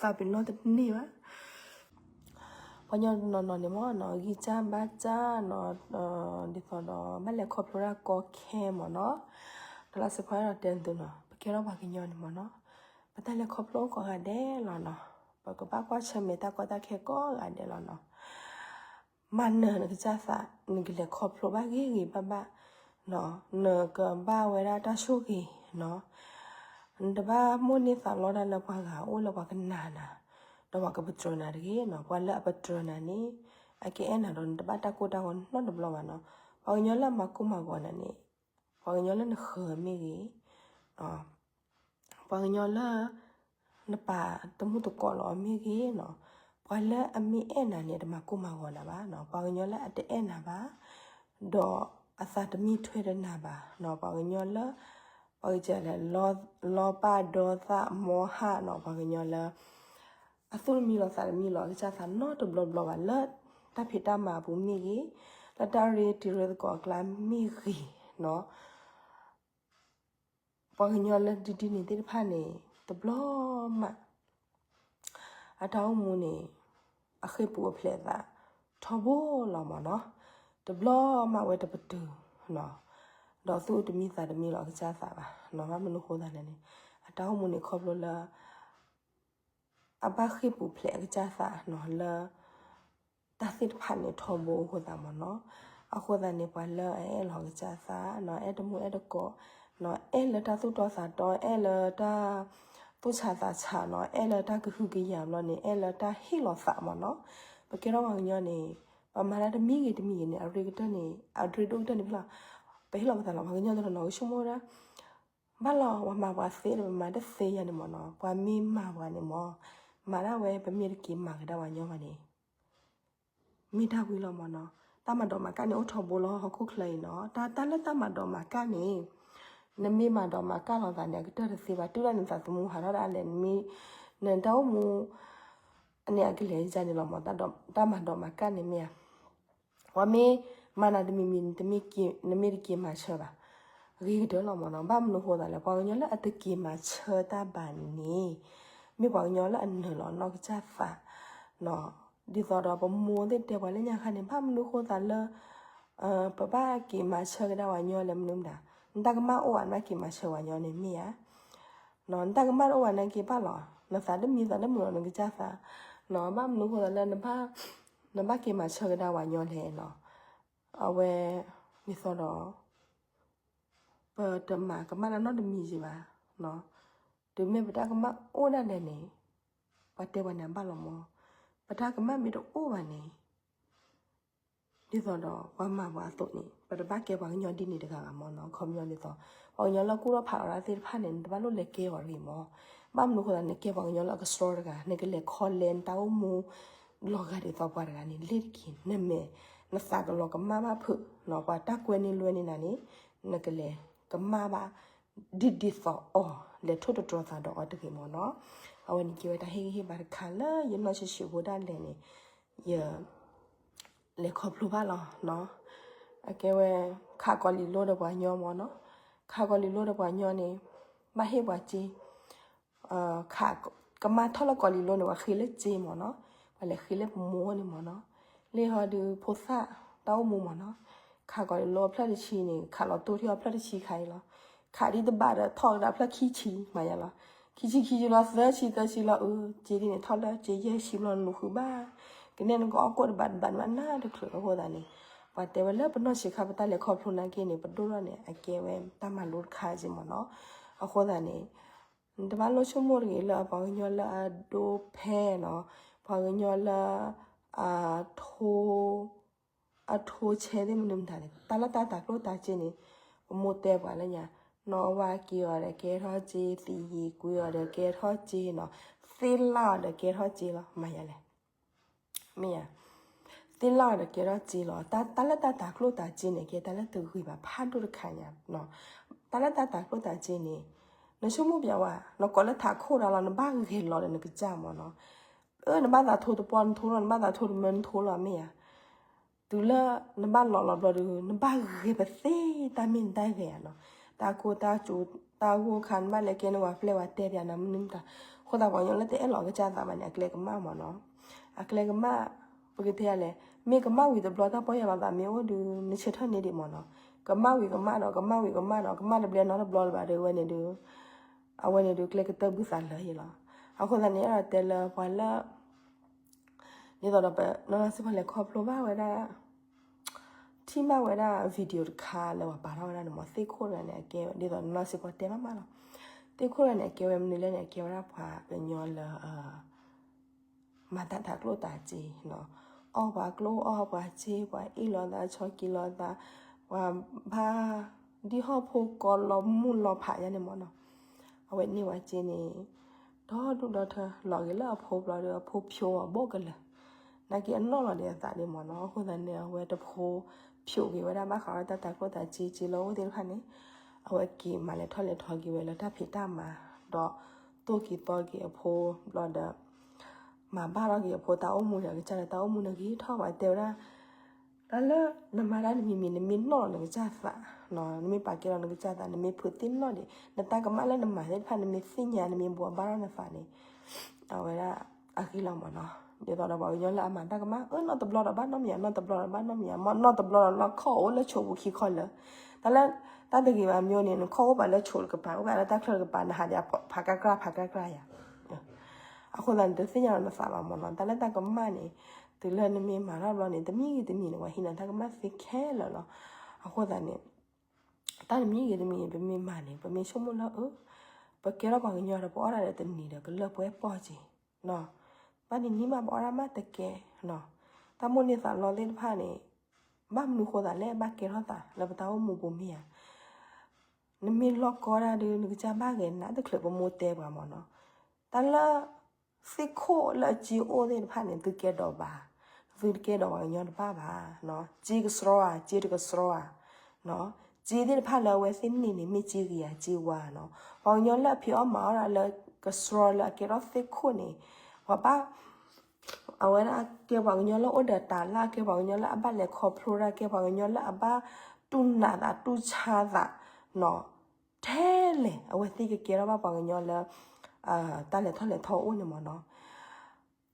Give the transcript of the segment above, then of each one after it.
သးပ့ၤနီၣ်တန့ၢ်ဘၣ်. ပှၤကညီနီၢ်နီၢ်န့ၣ်မ့ၢ်နီၢ် ဂံၢ်စၢ်ဘါစၢ်နီၢ် ဒ်သိးဒီး ဘၣ်လဲၤခီဖျိတၢ်ကီခဲမ့ၢ်နီၢ်. ဒီးလၢစ့ၢ်ကီးအဲၣ်ဒိးတဲသုနီၢ် ပကဲထီၣ်ပှၤကညီန့ၣ်မ့ၢ်နီၢ် ပတၢ်လဲၤခီဖျိကိးဂၤဒဲးလီၤနီၢ်. ပကဘၣ်ကွၢ်ဆၢၣ်မဲာ်တၢ်ကီတၢ်ခဲကိးဂၤဒဲးလီၤနီၢ်. မၤနၢၤနကစၢ်သး နကလဲၤခီဖျိဘၣ်ဂ့ၤဂ့ၤဘၣ်ဘၣ်နီၢ် နကဘၣ်ဝဲဒၣ်တၢ်ဆိၣ်ဂ့ၤနီၢ်. နတဘၣ်မိၣ်န့ၢ်သးလီတၢ်လၢပှၤဂၤအိၣ်လၢပှၤကနာ်နၤ ဒီးပှၤကပတြၢၤနၤတဂ့ၤနီၢ်. ပှၤလၢအပတြၢၤနၤန့ၣ် အကအဲၣ်နၤဒီးနတဘၣ်တၢ်ကိၢ်တၢ်ဂီၤနီတဘျီဘၣ်နီၢ်. ပှၤကညီလၢအမၤကိၢ်မၤဂီၤနၤန့ၣ် ပှၤကညီလၢနဃၢၤမ့ၢ်ဂ့ၤ ပှၤကညီလၢ နပာ်တမုၢ်တကိးလီၤအီၤမ့ၢ်ဂ့ၤနီၢ်, ပှၤလၢအမ့ၢ်အဲၣ်နၤန့ၣ် တမၤကိၢ်မၤဂီၤနၤဘၣ်နီၢ်. ပှၤကညီလၢအတအဲၣ်နၤဘၣ်, ဒီးအသးတမံထွဲဒီးနၤဘၣ်နီၢ်, ပှၤကညီလၢ ပှၤကလဲၤ လီပၢ်ဒီသၣ်မီဟၣ်နီၢ်, ပှၤကညီလၢ အသူၣ်တမံလီၤသးတမံလီၤ အကစၢ်သးနီတဘျီဘျီဘၣ် လၢတၢ်ဖံးတၢ်မၤအပူၤမ့ၢ်ဂ့ၤ, လၢတၢ်ရ့တံၤရ့သကိးအကျါမ့ၢ်ဂ့ၤနီၢ်. ပှၤကညီလၢဒ်ဒ်န့ၣ်သ့ၣ်တဖၣ်န့ၣ် တဘျီမး အတၢ်အိၣ်မူန့ၣ် အဃ့ၢ်ပူၤအဖျဲးသး ထီဘိလီၤမ့ၢ်နီၢ်, တဘျီမးဝဲတပတုာ်နီၢ်, ဒီးသူၣ်တမံသးတမံလီၤအကစၢ်သးဘၣ်နီၢ်. ဘၣ်မနုၤဃိသးလဲၣ်န့ၣ် အတၢ်အိၣ်မူန့ၣ်ခီဖျိလၢ အဘၣ်ဃ့ၢ်ပူၤဖျဲးအကစၢ်သးနီၢ် လၢ တၢ်သ့ၣ်တဖၣ်န့ၣ်ထီဘိအဃိသးမ့ၢ်နီၢ်. အဃိသတးန့ၣ် ပှၤလၢအအဲၣ်လီၤကစၢ်သးနီၢ်, အဲၣ်တမုၢ်အဲၣ်တကိးနီၢ်, အဲၣ်လၢတၢ်သူၣ်တီသးတီ, အဲၣ်လၢတၢ်သူၣ်ဆးသးဆးနီၢ်, အဲၣ်လၢတၢ်ကဟုကယာ်ဘျီန့ၣ် အဲၣ်လၢတၢ်ဟ့ၣ်လီၤသးမ့ၢ်နီၢ်. ပကဲထီၣ်ပှၤကညီန့ၣ် ပမၤတၢ်တမံၤဂ့ၤတမံၤဂ့ၤန့ၣ် အရ့ကတၢၢ်န့ၣ် အရ့ဒိၣ်ကတၢၢ်န့ၣ်ဖဲလီၤ. ပဟ့ၣ်လီၤပသးလီၤ ပှၤကညီတနီၤနီၤကဆိကမိၣ်ဝဲဒၣ် ဘၣ်လီၤ ပှၤမၤပှၤသ့ဒီး ပမၤတသ့ယၤန့ၣ်မ့ၢ်နီၢ်, ပှၤမ့ၢ်မၤပှၤန့ၣ်မ့ၢ် မၤဒၣ်ဝဲ ပမ့ၢ်တက့ၤမၤကဒါပှၤကညီဘၣ်န့ၣ် မ့ၢ်တၢ်ဝံၤလီၤမ့ၢ်နီၢ်. တၢ်မၤဒိးမၤကၣ်န့ၣ်အိၣ်ထီဘိလီၤ ဟီၣ်ခိၣ်ချၢအံၤနီၢ်. တၢ် တၢ်လၢတၢ်မၤဒိးမၤကၣ်န့ၣ် နမ့ၢ်မၤဒိးမၤကၣ်လီၤသးန့ၣ် အကတၢၢ်တသ့ဘၣ်. တုၤလၢနသးသမူဟးထီၣ်ဒၣ်လဲာ် နမ့ၢ် နတၢ်အိၣ်မူ အန့ၣ်အကလဲၤယါန့ၣ်လီၤမ့ၢ် တၢ်မၤဒိးမၤကၣ်န့ၣ်မ့ၢ်ဧါ ပှၤမ့ၢ်မၤနၤတမံၤမံၤ နမ့ၢ်တက့ၤမၤဆၢဘၣ် ဂ့ၤကတၢၢ်လီၤမ့ၢ်နီၢ်. ဘၣ်မနုၤဃိသးလဲၣ် ပှၤကညီလၢအတက့ၤမၤဆၢတၢ်ဘၣ်န့ၣ် မ့ၢ်ပှၤကညီလၢအနၢၤလီၤနီၢ်ကစၢ်သးနီၢ်. ဒ်သိးဒီးပမိၢ်သ့ၣ်တဲပှၤလၢညါခါန့ၣ် ဘၣ်မနုၤဃိသးလၢ ပဘၣ်က့ၤမၤဆၢကဒါပှၤကညီလဲၣ် မနုၤမတၤ နတၢ်ကမၣ်အိၣ်ဘၣ် နဘၣ်က့ၤမၤဆၢပှၤကညီန့ၣ်မ့ၢ်ဧါ နတၢ်ကမၣ်တအိၣ်ဘၣ် နက့ၤဘၣ်လီၤ နသးတမံသးတမုာ်လီၤ နကစၢ်သးနီၢ်. ဘၣ်မနုၤဃိသးလၢ နဘၣ်က့ၤမၤဆၢကဒါပှၤကညီလဲၣ်နီၢ်. အဝဲ ဒ်သိးဒီး ပတမၤကမၣ်တၢ်နီတမံၤယံၤဘၣ်နီၢ်. တုၤမ့ၢ်ပတၢ်ကမၣ်အိၣ်ဒၣ်လဲာ်န့ၣ် ပှၤတဲပှၤန့ၣ်အဘၣ်လီၤမ့ၢ် ပတၢ်ကမၣ်မ့ၢ်တအိၣ်ဘၣ်န့ၣ် ဒ်သိးဒီးပှၤမၤပှၤအသိးန့ၣ် ပတဘၣ်ကဲပှၤကညီဒ်န့ၣ်တဂၤဘၣ်မ့ၢ်နီၢ်. ခီပညီဒ်သိး ပှၤကညီလၢကူၣ်ထီၣ်ဖးလီၤတၢ်သ့ၣ်တဖၣ်န့ၣ် နတဘၣ်လိၣ်လဲၤကဲအီၤတဂ့ၤမ့ၢ်. ဘၣ်မနုၤဃိသး နကဲပှၤကညီလၢအကဆှီတဂၤ နကလဲၤခီလဲၤနတၢ်အိၣ်မူ လီၤဂာ်ဒ်သိးပှၤတဂၤန့ၣ် လ့ၤတက့ၢ် နမဲာ် နသးကလီၤကမၣ်ဘၣ်ဖုးနီၢ် ပှၤတၢ်ကွဲန့ၢ်လွဲန့ၢ်နၤန့ၣ် နကလဲၤကမၣ်ဘၣ် ဒ်ဒ်သိးအီၤ လဲၤထိၣ်သတြီၤသးဒီးအီၤတဂ့ၤမ့ၢ်နီၢ်. အဝဲန့ၣ်ကဲဝဲတၢ်ဟ့ၣ်ဂံၢ်ဟ့ၣ်ဘါတခါလၢယနီၢ်ဆံးဆံးဖိဒၣ်လဲာ်န့ၣ် ယ လဲၤခီဖျိဘၣ်လီၤနီၢ်. အကဲဝဲ ခးကီးလံာ်လိဒီးပှၤကညီမ့ၢ်နီၢ်. ခးကီးလံာ်လိဒီးပှၤကညီန့ၣ် ဘၣ်ဟ့ၣ်ပှၤစ့ ခး ကမၣ်ထီၣ်လၢကီးလံာ်လိန့ၣ် ပှၤဃ့လၢစ့မ့ၢ်နီၢ်. ပှၤလဲၤဃ့လၢပမိၢ်န့ၣ်မ့ၢ်နီၢ်. လ့ၢ်ဟီဒုးဖိသၣ်တၢ်အိၣ်မူမ့ၢ်နီၢ်. ခးကီးလံာ်လိအဖျၢၣ်တဆံန့ၣ် ခးလီၤတိၢ်ထီၣ်အဖျၢၣ်တဆံခါအံၤလီၤ. ခးဒ်တဘၣ်ဒီးထီၣ်ကဒါဖျၢၣ်ခံဆံ မၤယါလီၤ. ခံဆံခံဆံလီၤ သၢဆံသၢဆံလီၤ အၢ စ့ဒ်န့ၣ် ထီၣ်လၢစ့ယဲၢ်ဆံဘျီ နလူၤဃုဘၣ် ကနဲၣ်နကအီၣ်ကိၣ်တဘးတဘးနဘၣ်နၢ်တချုးအဃိသတးန့ၣ် ပှၤတဲဝဲလၢပနီၢ်ဆံးခါပတၢ်လဲၤခီဖျိနာ်က့န့ၣ် ပဒိၣ်ထီၣ်န့ၣ် အကဲဝဲတၢ်မၤလိတခါက့မ့ၢ်နီၢ်. အဃိသတးန့ၣ် နတဘၣ်လိၣ်ဆိကမိၣ်တဂ့ၤလၢအပှၤကညီလၢအဒိဖဲနီၢ် ပှၤကညီလၢ အထိ အထိဆဲသ့ၣ်မနုၤမတၤန့ၣ် တၢ်လၢတၢ်တၤကျိၣ်တၤစ့န့ၣ် ပမိၢ်တဲပှၤလၢညါ နီၢ်ဝါက့ၤအီၤဒီးကဲထီၣ်စ့ သံယံၤကွံအီၤဒီးကဲထီၣ်စ့နီၢ် သ့ၣ်လၣ်အီၤဒီးကဲထီၣ်စ့လီၤ မၤယါလဲၣ် မ့ၢ်ဧါ သ့ၣ်လၣ်အီၤဒီးကဲထီၣ်စ့လီၤ. တၢ် တၢ်လၢတၢ်တၤကျိၣ်တၤစ့န့ၣ် ကဲတၢ်လၢတဂ့ၤဘၣ်ဖးဒိၣ်တခါညါနီၢ်. တၢ်လၢတၢ်တၤကျိၣ်တၤစ့န့ၣ် နဆိကမိၣ်ပျဲဝဲ နကိးလၢထးခိၣ်ဒၣ်လီၤ နဘၣ်ဂဲၤလီၤဒီးနကစၢ်မ့ၢ်နီၢ်. အၢ နဘၣ်သးထိတပီၢ်နထိလီၤ နဘၣ်သးထိတမၢနထိလီၤ မ့ၢ်ဧါ. တုၤလၢနဘၣ်လီၤလီၤဘျီဒီး နဘၣ်ဂဲၤပသ့တၢ်မ့ၢ်နတၢ်ဂဲၤဧါနီၢ်. တၢ်ကိၢ်တၢ်စူၤ တၢ်ဂိၢ်ခါ နဘၣ်လဲၤကဲနဝၤပျဲၢ်ဝဲတဲပျးနၤမနုၤမတၤ အဃိသတးပှၤကညီလၢတအဲၣ်လီၤအကစၢ်သးဘၣ်န့ၣ် အကျဲကမၣ်မ့ၢ်နီၤ. အကျဲကမၣ်, ပကတဲလဲၣ်, မ့ၢ်ကမၣ်ဝံၤတဘျီတၢ်ပီၢ်ယၢ်လီၤသးမ့ၢ်အိၣ်ဒီး နဆၢထၢၣ်န့ၢ်ဒံးမ့ၢ်နီၤ. ကမၣ်ဝံၤကမၣ်ဒီး ကမၣ်ဝံၤကမၣ်ဒီး ကမၣ်တဘျဲနီတဘျီလၢၤဘၣ်ဒီး အဝဲန့ၣ်ဒီး အဝဲန့ၣ်ဒီးကျဲကတၢၢ်ဘုသးလၢယ့လီၤ. အဃိသတးန့ၣ် အဲၣ်ဒိးတဲလၢပှၤလၢ ဒ်သိးဒီးပ နီၢ်နီၢ်စ့ၢ်ကီးလဲၤခီဖျိဘၣ်ဝဲဒၣ် ထံၣ်ဘၣ်ဝဲဒၣ် video တခါလၢပှၤပာ်ထီၣ်ဝဲဒၣ်န့ၣ်မ့ၢ် သ့ၣ်ခိၣ်တဂၤန့ၣ် အကဲဝဲ ဒ်သိးနီၢ်နီၢ်စ့ၢ်ကီးတဲဘၣ်မးလီၤ. သ့ၣ်ခိၣ်တဂၤန့ၣ် အကဲဝဲမနုၤလဲၣ်န့ၣ် အကဲဝဲဒၣ်ပှၤကညီလၢ မၤတၢ်တၤကျိၣ်တၤစ့နီၤ, အီၣ်ပှၤကျိၣ်အီၣ်ပှၤစ့ ပှၤအ့ၣ်လိာ်သး ဆီၣ်က့ၤလိာ်သး, ပှၤဘၣ် ဒ်ဟီၣ်ဖိကိးလီၤမုၢ်လီၤဖးယါန့ၣ်မ့ၢ်နီၤ. အဝဲန့ၢ်ပှၤစ့န့ၣ် ဒီဒူၣ်ဒီထၢ လီၤက့ၤလၢအဖိဘျီဒီး အဖိဖျိအီၤဘိၣ်ကလၢာ်, နာ်က့အနီၢ်လီၤဒံးအသးဒံးမ့ၢ်နီၤ. အဃိသတးန့ၣ် အဝဲတဖိဖျိးက့ၤဝဲဒၣ်ဘၣ်ဃးဒီးတၢ်တၤကျိၣ်တၤစ့ စ့လီၤအိၣ်သ့ၣ်တဖၣ်န့ၣ်, အဝဲက့ၤမၤလဲၤထီၣ်လဲၤထီက့ၤဝဲလၢတၢ်ဖံးတၢ်မၤ, ဒီးသိၣ်က့ၤသီက့ၤအဖိဘျီဒီး မၤဘၣ်ထီၣ်က့ၤအဖိတၢ်အိၣ်မူဒီး အကစၢ်လၢတၢ်အိၣ်မူန့ၣ်ဂ့ၤထီၣ်ဘၣ် တဲဝဲဒၣ် တၢ်လၢနမၤတၢ်တမံၤမံၤ နမ့ၢ်နီၣ်လီၤနကစၢ်သး, နမ့ၢ်ပာ်ကဲလီၤနကစၢ်သး နမ့ၢ်ဖုးသ့ၣ်နီၣ်ဒံး နတၢ်ကမၣ်လၢနမၤသ့ၣ်တဖၣ် နမ့ၢ်သ့ၣ်ညါ နမ့ၢ်ဘှီဘၣ်ထီၣ်နသးန့ၣ် အဝဲဒၣ်အဂ့ၢ်လီၤမ့ၢ်နီၤ. ဒ်သိးဒီးပှၤကညီလၢအမၤတၢ်ကမၣ် အၢ နီၢ်တဘျီဒီးဘၣ်နီတမံၤ နီၢ်တဘျီဒီးဘၣ်နီတမံၤ မ့ၢ်နီၢ်တဘျီဒီးလီၢ်ခီၣ်အိၣ်လၢဆိးပူၤခံခီလၢာ်, တၢ်လၢ တၢ်တဂ့ၤဘၣ်မ့ၢ်န့ၣ် နခီၣ်အိၣ်ဘၣ်လၢဆိးတကပၤ အိၣ်ဘၣ်လၢတၢ်ချၢတကပၤ နဟးဒံးဖးကၢ်ကြၢ်ဖးကၢ်ကြၢ်ယၤ အဃိသတးန့ၣ် တသ့ၣ်ညါလီၤနသးဘၣ်မ့ၢ်နီၤ. တၢ်လၢတၢ်ကမၣ်န့ၣ် တုၤလၢနမ့ၢ်မၤထီၣ်ဘျီန့ၣ် တမံၤဂ့ၤတမံၤန့ၣ် ပှၤဟံးနၤတၢ်ကမၣ်သ့ခဲလၢာ်လီၤ. အဃိသတးန့ၣ် တၢ်တမံၤဂ့ၤတမံၤန့ၣ် ပမ့ၢ်မၤန့ၣ် ပမ့ၢ်ဆိကမိၣ်လၢ အၢ ပကဲထီၣ်ပှၤကညီဒီး ပအီၣ်ဒၣ်ဒီးတနံၤဒီး ကလၢပှဲၤပီၢ်က့ၤ ဘၣ်နံၤနံၤမး ပအီၣ်ဒၣ်မးတကဲနီၤ. တၢ်မိၣ်န့ၢ်သးလီသ့ၣ်တဖၣ်န့ၣ် ဘၣ်မနုၤဃိသးလဲၣ် ဘၣ်ကဲထီၣ်သးလၢပတၢ်အိၣ်မူပူၤမ့ၢ်ဧါ. နမ့ၢ်လီၢ်ကီဒၣ်ဒီး နကစၢ်ဘၣ်ဂဲၤနးတချုးပမိၢ်တဲပှၤမ့ၢ်နီၤ. တၢ်လၢ သ့ၣ်ခိၣ်လၢအစ့အိၣ်သ့ၣ်တဖၣ်န့ၣ် သုကဲဒိးဘၣ်, သုတကဲဒိးပှၤကညီတဘၣ်ဘၣ်. စ့ကဆှီဧါ, စ့တကဆှီဧါ. စ့သ့ၣ်တဖၣ်လၢအဝဲသ့ၣ်န့ၢ်န့ၣ် မ့ၢ်စ့ဂ့ၤဧါ, စ့ဝါနီၤ. ပှၤကညီလၢအဖံးအီၣ်မၤအီၣ်ဒၣ်လၢကဆှီလၢအကဲထီၣ်သ့ၣ်ခိၣ်န့ၣ် ပှၤဘၣ် အဝဲဒၣ်ကဲပှၤကညီလၢအိၣ်ဒီးတၢ်လၢ်, ကဲပှၤကညီလၢအဘၣ်လဲၤခီဖျိတၢ်, ကဲပှၤကညီလၢအဘၣ်တူၢ်နးသးတူၢ်ဆါသးနီၤ. ထဲလဲၣ် အဝဲသ့ၣ်ကကဲထီၣ်ဘၣ်ပှၤကညီလၢ တၢ်လဲၤထီၣ်လဲၤထီအိၣ်န့ၣ်မ့ၢ်နီၤ.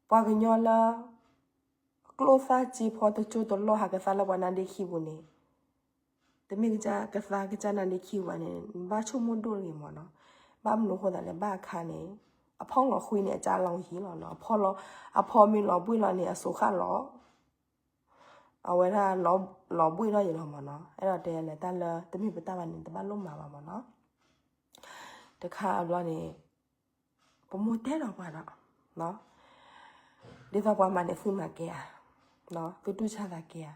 ပှၤကညီလၢ ကျိၣ်သၣ်စ့ဖီတကၠိတလီၢ်ဟးကသါလၢပှၤနါဒ့ခံပူၤန့ၣ် တမ့ၢ်ကစၢ်ကသါကစၢ်နါဒ့ခံပူၤဘၣ်န့ၣ် ဘၣ်ဆိကမိၣ်ဒိၣ်တဂ့ၤမ့ၢ်နီၤ. ဘၣ်မနုၤဃိသးလဲၣ် ဘၣ်အခါန့ၣ် အဖီလီၤဃံန့ၣ် အကၢ်လီၤဟံၣ်လီၤနီၤ. အဖီလီၤ, အဖီမ့ၢ်လီၤဘှံၣ်လီၤန့ၣ် အစိၤဃၣ်လီၤ အဝဲဒၣ်လီၤဘှံးထီၣ်ယံၤလီၤမ့ၢ်နီၤ. အဲၣ်ဒိးတဲလဲၣ် တၢ်လၢတမ့ၢ်ပတၢ်ဘၣ်န့ၣ် တဘၣ်လိၣ်မၤဘၣ်မ့ၢ်နီၤ. တခါအဘျီန့ၣ် ပမိၢ်တဲဒီးပှၤဒီး ဒ်သိးပှၤမၤန့ၣ် သုမၤကဲဧါ, သုတူၢ်ဆါသးကဲဧါ.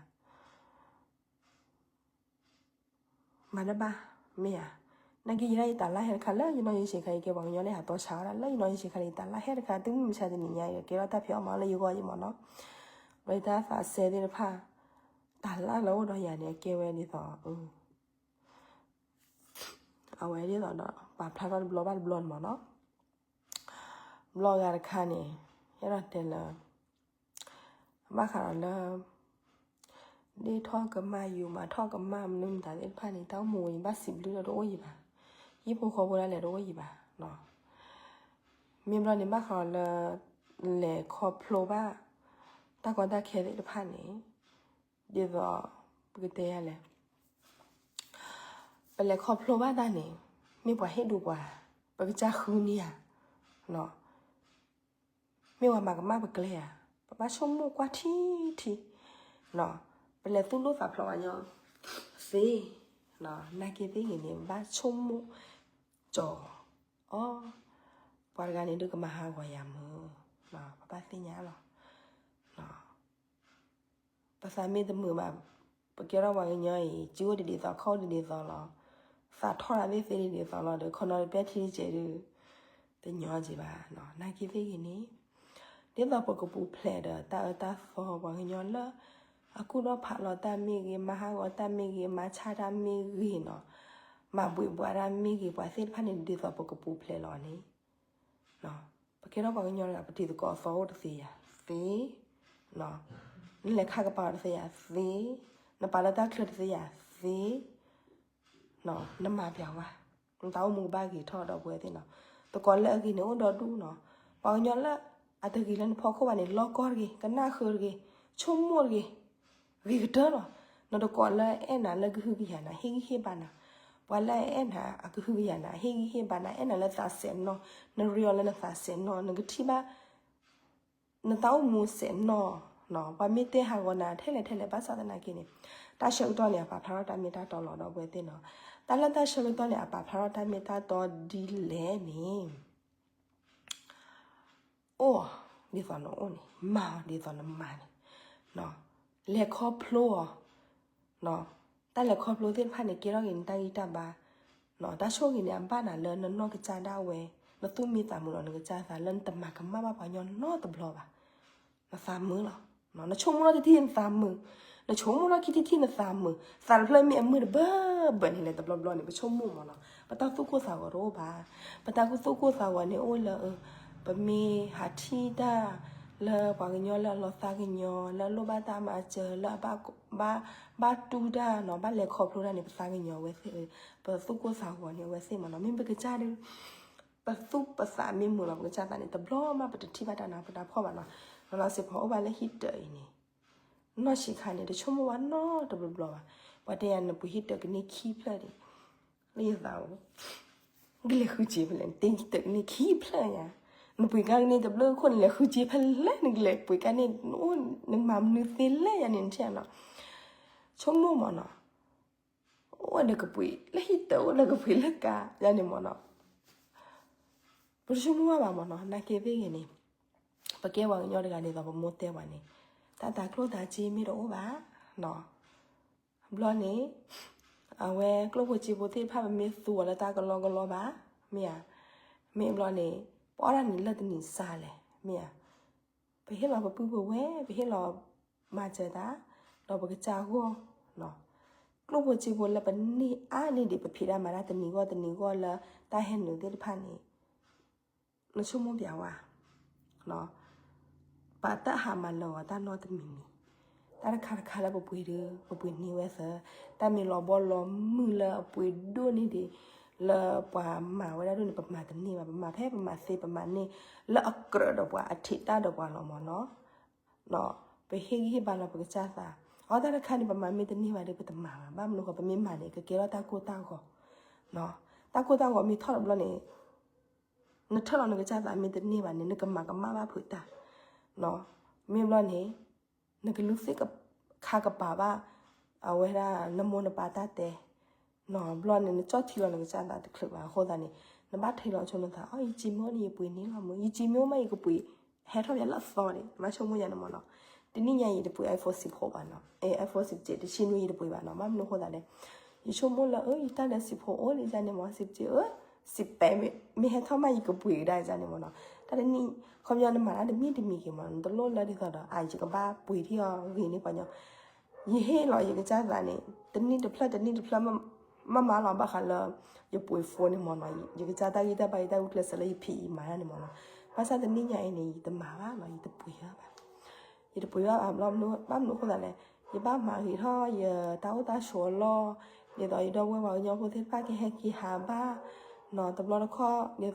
မၤတဘၣ်, မ့ၢ်ဧါ. နာ်က့ယဲဒၣ်ယတၢ်လၢဟဲတခါ လၢယနီၢ်ယဆံးခါ ယကဲပှၤကညီလၢဟးတီဆါဝဲဒၣ် လၢယနီၢ်ယဆံးခါန့ၣ် ယတၢ်လၢဟဲတခါ တုၤမုၢ်မဆါတနံၤညါအံၤ ကဲထီၣ်တၢ်ဖံးအီၣ်မၤအီၣ်လၢယဂီၢ်ယမ့ၢ်နီၤ. ဘျီယတၢ်သးစဲသ့ၣ်တဖၣ် တၢ်လၢလၢအိၣ်ဒီးယၤန့ၣ် အကဲဝဲဒ်သိး အဝဲဒ်သိးဒီး ပာ်ဖျါထီၣ်တဘျီဘၣ်တဘျီန့ၣ်မ့ၢ်နီၤ. ဘျီဂၤတခါန့ၣ် အဲၣ်ဒိးတဲလၢ ဘၣ်ဃးဒီးလၢ ဒ့ၣ်ထီၣ်ကမၣ် ယိၤမၤထီၣ်ကမၣ် မနုၤမတၤသ့ၣ်တဖၣ်န့ၣ် တၢ်အိၣ်မူဝဲယဘၣ်စံးဘျုးဒီးတအိၣ်ယံၤဘၣ်, ဟံၣ်ဖိဃီဖိဒၣ်လဲာ်တအိၣ်ယံၤဘၣ်. မ့ၢ်ဘျီန့ၣ် ဘၣ်ဃးဒီးလၢ လဲၤခီဖျိဘၣ် တၢ်ကီတၢ်ခဲသ့ၣ်တဖၣ်န့ၣ် ဒ်သိး ပကတဲယၤလဲၣ်, ပလဲၤခီဖျိဘၣ်တၢ်န့ၣ် မ့ၢ်ပှၤဟ့ၣ်ဒူပှၤ, ပကစၢ်ဃုန့ၢ်ဧါ, မ့ၢ်ပှၤမၤကမၣ်ပကျဲဧါ, ပဘၣ်ဆိကမိၣ်ကွၢ်ထံထံ, ပလဲၤသူၣ်ဒိၣ်သးဖျိးပှၤကညီသ့, နာ်က့သ့ၣ်ဂ့ၤန့ၣ် ပဘၣ်ဆိကမိၣ်ကၠီၤအီၤ, ပှၤတဂၤန့ၣ်ဒုးကမၤဟးဂီၤယၤမုၢ်, ပဘၣ်သ့ၣ်ညါလီၤ. ပသးမ့ၢ်တမုာ်ဘၣ်, ပကဲထီၣ်ပှၤကညီအံၤ စုအိၣ်ဒ်ဒ်သိး ခီၣ်အိၣ်ဒ်ဒ်သိးလီၤ, သးထီၣ်တၢ်သ့ၣ်သ့ၣ်ဒ်ဒ်သိးလီၤဒီး ခီနီတပဲထံတစဲးဒုး တညီက့ဘၣ်နီၤ. နာ်က့သ့ၣ်ဂ့ၤန့ၣ် ဒ်သိးပကပူၤဖျဲးဒီးတၢ်အၢတၢ်သီ ပှၤကညီလၢ အကူၣ်ထီၣ်ဖးလီၤတၢ်မ့ၢ်ဂ့ၤ, မၤဟးဂီၤတၢ်မ့ၢ်ဂ့ၤ, မၤဆါတၢ်မ့ၢ်ဂ့ၤနီၤ, မၤဘှံးဘှါတၢ်မ့ၢ်ဂ့ၤ, ပှၤသ့ၣ်တဖၣ်န့ၣ် ဒ်သိးပကပူၤဖျဲးလီၤန့ၣ် ပကဲထီၣ်ပှၤကညီတဂၤ ပတံၤသကိးအသီအိၣ်တသ့ယၤသ့, နလဲၤခါကပၤတသ့ယၤသ့, နပာ်လၢတၢ်ချၢတသ့ယၤသ့, နမၤပျးဝါ, နတၢ်အိၣ်မူကဘၣ်ဂ့ၤထီၣ်ဒီပုၢ်ဝဲၢ်သ့ၣ်နီၤ. သကိးလၢအဂ့ၤန့ၣ်အိၣ်ဒီဒူၣ်နီၤ, ပှၤကညီလၢအတဂ့ၤလၢနဖီခိၣ်ဘၣ်န့ၣ် လီကီတဂ့ၤ, ကနၣ်ဃုတဂ့ၤ, ဆိကမိၣ်တဂ့ၤ, ဂ့ၤကတၢၢ်လီၤ. နတကိးလၢအဲၣ်နၤလၢကဟုကယာ်နၤ ဟ့ၣ်ဂံၢ်ဟ့ၣ်ဘါနၤ, ပှၤလၢအအဲၣ်နၤအကဟုကယာ်နၤ ဟ့ၣ်ဂံၢ်ဟ့ၣ်ဘါနၤ, အဲၣ်နၤလၢသးစဲးနီၢ်, နရ့အီၤလၢနသးစဲးနီၢ်, နကထံၣ်ဘၣ် နသးအိၣ်မူစဲးနီၢ်, ပှၤမ့ၢ်တဲဟးဂီၤနၤထဲလဲၣ်ထဲလဲၣ် ဘၣ်ဆၣ်သနာ်က့န့ၣ်, တၢ်ဆၢကတီၢ်န့ၣ် အပာ်ဖျါထီၣ်တၢ်မ့ၢ်တၢ်တီလီၤ ဒီပုၢ်ဝဲၢ်သ့ၣ်နီၤ. တၢ်လၢတၢ်ဆၢကတီၢ်န့ၣ် အပာ်ဖျါထီၣ်တၢ်မ့ၢ်တၢ်တီဒ်လဲၣ်န့ၣ် အိၣ်အီၤဒ်သိးနအိၣ်န့ၣ်, မၤအီၤဒ်သိးနမၤန့ၣ်, လဲၤခီဖျိအီၤ, တၢ်လဲၤခီဖျိသ့ၣ်တဖၣ်န့ၣ် ကဲထီၣ်က့ၤနတၢ်ဂံၢ်တၢ်ဘါ, တၢ်ဆိၣ်ဂ့ၤန့ၣ် အဘၣ်နၤလၢနနီၢ်ကစၢ်ဒၣ်ဝဲ, နသူၣ်မံသးမုာ်ဒီးနကစၢ်သး လၢနတမၤကမၣ်ဘၣ်ပှၤကညီနီတဘျီဘၣ်. နသးမုာ်လီၤ. နဆိကမိၣ်ထီၣ်တထံၣ်နသးမုာ်, နဆိကမိၣ်ထီၣ်ခံထံၣ်ထံၣ်နသးမုာ်, သးတဖျၢၣ်မ့ၢ်အမုာ်တဘၢဘၢန့ၣ်လဲၣ် တဘျီဘျီန့ၣ် ပဆိကမိၣ်မးနီၤ, ပတၢ်သူၣ်ကိၢ်သးဂီၤတအိၣ်ဘၣ်. ပတၢ်သူၣ်ကိၢ်သးဂီၤန့ၣ်အိၣ်လၢ ပမ့ၢ်ဟးထံၣ်တၢ်လၢပှၤကညီလၢအလီၤသးကညီၤ လၢအလိၣ်ဘၣ်တၢ်မၤစၢၤ လၢအဘၣ် ဘၣ်တူၢ်တၢ်နီၤ ဘၣ်လဲၤခီဖျိတၢ်န့ၣ် ပသးကညီၤဝဲသ့ၣ်, ပသူၣ်ကိၢ်သးဂီၤန့ၣ်အဝဲသ့ၣ်မးနီၤ. မ့ၢ်ပကစၢ်ဒုး ပသူၣ်ပသးမ့ၢ်မုာ်လီၤ ပကစၢ်သးန့ၣ် တဘျီမးပတထံၣ်ဘၣ်တၢ်နးပတၢ်ဖှီၣ်ဘၣ်နီၤ. လီၤလီၤစ့ၢ်ကီးအိၣ်ဘၣ်လၢဟံၣ်တၢးအံၤန့ၣ် နီၢ်ဆံးခါန့ၣ် တဆိကမိၣ်ဘၣ်နီတဘျီဘျီဘၣ်. ပှၤတဲယၤ နပှ့ၤဟံၣ်တၢးကန့ၢ်ခံဖျၢၣ်န့ၣ် လၢယသးဧိၤ ကလဲၤဃုစ့ဖဲလဲၣ် နတ့ဟံၣ်တၢးကန့ၢ်ခံဖျၢၣ်ယါ, နပှ့ၤကါကန့ၢ်တဘျုးခိၣ်န့ၣ် လဲၤဃုစ့ဖဲလဲၣ် နကလဲၤပှ့ၤကါန့ၢ် နအိၣ်နမၤမနုၤသ့လဲၣ်ယါန့ၣ် နထံၣ်နီၤ. ဆိကမိၣ်မးနီၤ, အိၣ်ဒီးကပှ့ၤ လၢဟံၣ်တၢးအိၣ်ဒီးကပှ့ၤလၢကါယါန့ၣ်မးနီၤ. ပတဆိကမိၣ်ဘၣ်ဘၣ်မးနီၤ နာ်က့သ့ၣ်ဂ့ၤန့ၣ် ပကဲပှၤကညီတဂၤဒ်သိးပမိၢ်တဲပှၤန့ၣ် တၢ်သးကျိၣ်သးစ့မ့ၢ်တအိၣ်ဘၣ်နီၤ. ဘျီန့ၣ် အဝဲကျိၣ်ဖိစ့ဖိသ့ၣ်တဖၣ် ပမ့ၢ်သူအီၤလၢတၢ်ကလီကလီဘၣ်, မ့ၢ်ဧါ, မ့ၢ်ဘျီန့ၣ် ပအီၣ်တၢ်န့ၣ်လၢတနံၤစါလဲၣ်, မ့ၢ်ဧါ, ပဟ့ၣ်လီၤပပုၢ်ပဝဲၢ် ပဟ့ၣ်လီၤမၤစၢၤတၢ် ဒီးပကစၢ်အဂီၢ်, ကျိၣ်ဖိစ့ဖိလၢပန့ၢ်အါန့ၢ်ဒံး ပဖံးတၢ်မၤတၢ်တနံၤဂီၢ်တနံၤဂီၢ်လၢတၢ်ဟဲနုာ်သ့ၣ်တဖၣ်န့ၣ် နဆိကမိၣ်ပျးဝဲ ပတၢ်ဟးမၤလၢာ်ဂီၤတၢ်နီတမံၤမံၤ, တၢ်တခါတခါလၢပပှ့ၤဒီး ပပှ့ၤန့ၢ်ဝဲသၢ, တၢ်မ့ၢ်လီၤဘီလီၤမုၢ်လၢအပှ့ၤဒိၣ်န့ၢ်ဒံး လၢပှၤမၤဝဲဒၣ်ဒိၣ်န့ၣ် ပမၤတန့ၢ်ဘၣ်, ပမၤဖဲပမၤသ့ပမၤန့ၢ် လၢအကြၢးဒီးပှၤအထံးတၢ်ဒီးပှၤလီၤမးနီၤ. ပဟ့ၣ်ဂံၢ်ဟ့ၣ်ဘါလီၤပကစၢ်သး, အတၢ်တခါန့ၣ် ပမၤမ့ၢ်တန့ၢ်ဘၣ်ဒီး ပတမၤဘၣ်, ဘၣ်မနုၤဃိ ပမ့ၢ်မၤန့ၣ် ကကဲထီၣ်တၢ်ကိၢ်တၢ်ဂီၤ တၢ်ကိၢ်တၢ်ဂီၤမ့ၢ်ထီၣ်တဘျီန့ၣ် နထၢၣ်လီၤနကစၢ်သးမ့ၢ်တန့ၢ်ဘၣ်န့ၣ် နကမၤကမၣ်ဘၣ်ဖုးတၢ်, မ့ၢ်ဘျီန့ၣ် နကလူၤသ့ၣ်ခါကပၤဘၣ် အဝဲဒၣ်နမိၢ်နပၢ်တၢ်တဲ, ဘျီန့ၣ် နကၠီၣ်ထံလီၤနကစၢ်သးတချုးဘၣ်အဃိသတးန့ၣ် နဘၣ်ထံလီၤဆိနသး, အိ ယစ့မ့ၢ်အိၣ်န့ၣ် ယပှ့ၤန့ၢ်လီၤမး, ယစ့မ့ၢ်အိၣ်မး ယကပှ့ၤ ဟဲထီၣ်ယၤလၢအသီန့ၣ် မ့ၢ်ဆိကမိၣ်ယၤန့ၣ်မးနီၤ. တနံၣ်ညါအံၤ ယတပှ့ၤ iPhone စံးဖိဘၣ်နီၤ, iPhone စံးဖိ တဆံနွံ ယတပှ့ၤဘၣ်နီၤ, ဘၣ်မနုၤအဃိသတးလဲၣ်, ယဆိကမိၣ်လၢ အၢ ယတၢ်လၢစံးဖိအိၣ်လံယၤန့ၣ်မး စံးဖိ စံးပှ့ၤ မ့ၢ်ဟဲထီၣ်မး ယကပှ့ၤကဒါယၤန့ၣ်မးနီၤ. တၢ်တနံၣ် ခီပညီနမၤတၢ်တမံၤတမံၤက့ၤမး နတလိၣ်လၢဒ်သိးဒီး အ ယကဘၣ်ပှ့ၤထံၣ်အီၤဂ့ၤန့ၢ်ပှၤညီ, ယဟ့ၣ်လီၤယကစၢ်သးန့ၣ် တနံၣ်တဖျၢၣ်တနံၣ်တဖျၢၣ် မ့ၢ်မၤလီၤဘၣ်ဃးလၢ ယပှ့ၤ phone န့ၣ်မးနီၤ, ယကစၢ်တၢ်ဂံၢ်တၢ်ဘါ ယတၢ်ဂုာ်ကျဲးစၢးလၢယဖံးအံၤမၤတၢ်န့ၣ်မးနီၤ. ဘၣ်ဆၣ်တနံၣ်ညါအံၤန့ၣ် ယတမၤဘၣ်နီၤ, ယတပှ့ၤဘၣ်ဘၣ်, ယတပှ့ၤဘၣ်ဘၣ်ဘျီ ဘၣ်မနုၤအဃိသတးလဲၣ်, ယဘၣ်မၤဂ့ၤထီၣ်ယတၢ်အိၣ်တၢ်ဆိးအလီၢ်, ဒ်သိးယဒီပုၢ်ဝဲၢ်ပှၤကညီဖိသ့ၣ်တဖၣ်ကဟဲက့ၤဟးဘၣ်နီၤ, တဘျီတခီၣ်ဒ်သိးဒီး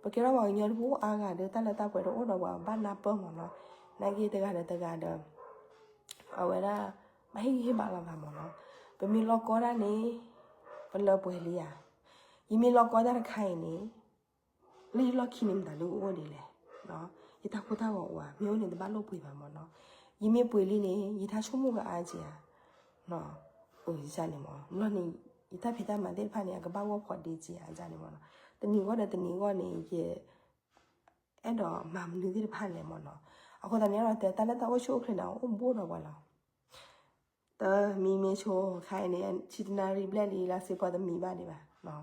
ပကဲထီၣ်ပှၤကညီတပူၤအါဂၤဒီး တၢ်လၢတၢ်ပှဲၤတအိၣ်ဒီးပှၤဘၣ်နၢ်ပၢၢ်မးနီၤ, နာ်က့တဂၤဒီးတဂၤဒီး အဝဲဒၣ် ဘၣ်ဟ့ၣ်ဂံၢ်ဟ့ၣ်ဘါလီၤသးမးနီၤ, ပမ့ၢ်လီၢ်ကီတၢ်န့ၣ် ပလၢပှဲၤလံဧါ, ယမ့ၢ်လီၢ်ကီတၢ်တခါအံၤန့ၣ် လၢယလီၢ်ခံန့ၣ်မတၤဒုအိၣ်ဒ်လဲၣ်, ယတၢ်ကိၢ်တၢ်ဂီၤအိၣ်ဧါ, မ့ၢ်အိၣ်န့ၣ်တဘၣ်လိၣ်ပှ့ၤဘၣ်မးနီၤ, ယမ့ၢ်ပှ့ၤလံန့ၣ် ယတၢ်ဆိကမိၣ်ကအါက့ၤဧါ, အၢ ယန့ၣ်မး, ဘျီန့ၣ် ယတၢ်ဖံးတၢ်မၤသ့ၣ်တဖၣ်န့ၣ် အကဘၣ်ဂီၢ်ဖီဒ့က့ၤဧါန့ၣ်မးနီၤ, တနံၤဂီၢ်ဒီးတနံၤဂီၢ်န့ၣ် ယ အဲၣ်ဒိးမၤမနုၤသ့ၣ်တဖၣ်လဲၣ်မးနီၤ, အဃိသတးန့ၣ်ဒီး တၢ်လၢတၢ်အိၣ်ဆူၣ်အိၣ်ချ့န့ၣ် အိၣ်ဘူးဒီးပှၤလီၤ. တမံမ့ၢ်ဆိခါအံၤန့ၣ် ဆံတနၣ်ရံၣ်ဘျဲၣ်လံ လၢစ့ဖီတမံဘၣ်ဒံးဘၣ်, ဘျီန့ၣ် မံ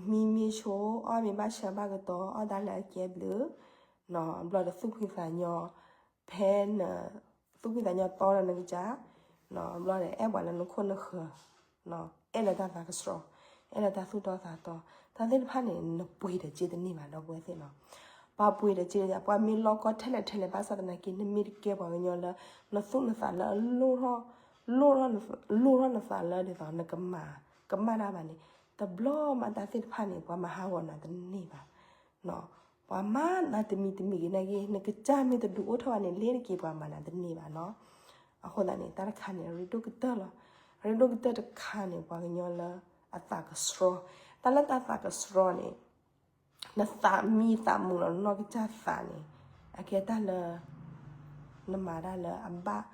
မ့ၢ်ဆိ အီၣ်မ့ၢ်ဘၣ်ဆၢဘၣ်ကတီၢ် အီၣ်တၢ်လၢအကဲဘျုး, ဘျီဒီးသူၣ်ဖှံသးညီ ဖဲန သူၣ်ဖှံသးညီတီဒီးနကစၢ်, ဘျီဒီးအဲၣ်ပှၤလၢနခိၣ်နဃၢၤ, အဲၣ်လၢတၢ်သးကဆှီ, အဲၣ်လၢတၢ်သူၣ်တီသးတီ, တၢ်သ့ၣ်တဖၣ်န့ၣ် နပှ့ၤဒီးစ့တန့ၢ်ဘၣ် ဒီပုၢ်ဝဲၢ်သ့ၣ်နီၤ, ပှၤပှ့ၤဒီးစ့ ပှၤမ့ၢ်လီၢ်ကီထဲလဲၣ်ထဲလဲၣ် ဘၣ်ဆၣ်သနာ်က့ နမ့ၢ်တကဲပှၤကညီလၢ နသူၣ်နသးလၢအလိၣ်ထီၣ်, လိၣ်ထီၣ်နသးလၢဒ်သိး နကမၤ ကမၣ်တၢ်ဘၣ်န့ၣ် တဘျီမးတၢ်သ့ၣ်တဖၣ်န့ၣ် ပှၤမၤဟးဂီၤနၤတန့ၢ်ဘၣ်. ပှၤမၤနၤတမံၤတမံၤဂ့ၤန့ၣ်ဂ့ၤ နကစၢ်မ့ၢ်တဒုးအိၣ်ထီၣ်ဘၣ်န့ၣ် လ့ၤတက့ၤပှၤမၤနၤတန့ၢ်ဘၣ်နီၤ. အဃိသတးန့ၣ် တၢ်တခါန့ၣ် အရ့ဒိၣ်ကတၢၢ်လီၤ. အရ့ဒိၣ်ကတၢၢ်တခါန့ၣ် ပှၤကညီလၢအသးကဆှီ, တၢ်လၢတၢ်သးကဆှီန့ၣ် နသးမံသးမုာ်လီၤ နနီၢ်ကစၢ်သးန့ၣ် အကဲတၢ်လၢ နမၤတၢ်လၢအဘၣ်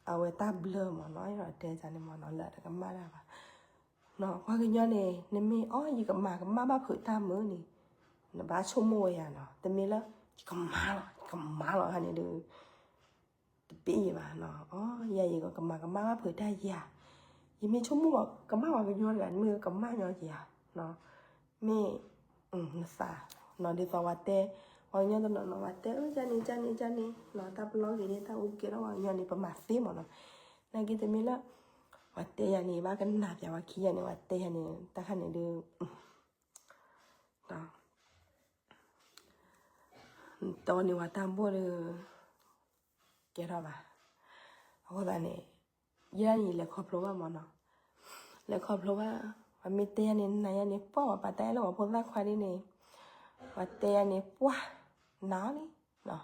အဝဲတၢ်ဘျၢမ့ၢ်နီၤ, ယတဲန့ၣ်မ့ၢ်နီၤ လၢတကမၣ်တၢ်ဘၣ်. ပှၤကညီန့ၣ် နမ့ၢ်အီၣ်ယကမၤကမၣ်ဘၣ်ဖုးတၢ်မုာ်န့ၣ် နဘၣ်ဆိကမိၣ်ဝဲယၤနီၤ, တမ့ၢ်လၢ ယကမၤလီၤ ယကမၤလီၤဟါန့ၣ်ဒီး တပ့ၢ်ယဘၣ်နီၤ, အီ ယၤယကမၤကမၣ်ဘၣ်ဖုးတၢ်ယၤ, ယမ့ၢ်ဆိကမိၣ်ကမၣ်ပှၤကညီတဂၤ မ့ၢ်ကမၣ်ညီယၤ, မ့ၢ် နသးနီၤ ဒ်သိးဝဲတဲ ပှၤကညီတနီၤနီၤ ဝဲတဲ အၢ ကန့ၣ် ကန့ၣ် ကန့ၣ်နီၤ တၢ်ပလီၢ်ဂ့ၤန့ၣ် တၢ်အိၣ်ကဲထီၣ်ပှၤကညီန့ၣ် ပမၤသ့မ့ၢ်နီၤ, နာ်က့တမ့ၢ်လၢ ဝဲတဲယၤန့ၣ် ဘၣ်ကနၣ်ပျးဝဲခံယၤန့ၣ် ဝဲတဲယၤန့ၣ် တၢ်ခါန့ၣ်ဒီး တဝဲန့ၣ်ဝဲတၢ်ဘိၣ်ဒီး ကဲထီၣ်ဘၣ်. အဃိသတးန့ၣ် ယဲဒၣ်န့ၣ် ယလဲၤခီဖျိဘၣ်မ့ၢ်နီၤ, လဲၤခီဖျိဘၣ်, ပှၤမ့ၢ်တဲယၤန့ၣ် နာ်ယၤန့ၣ် ပှၢ်ဝဲပှၤတၢ်အဲၣ်လၢပှၤဖိသၣ်ခွါဒ်န့ၣ်, ပှၤတဲယၤန့ၣ် ပှၢ် နာ်အီၤလံ,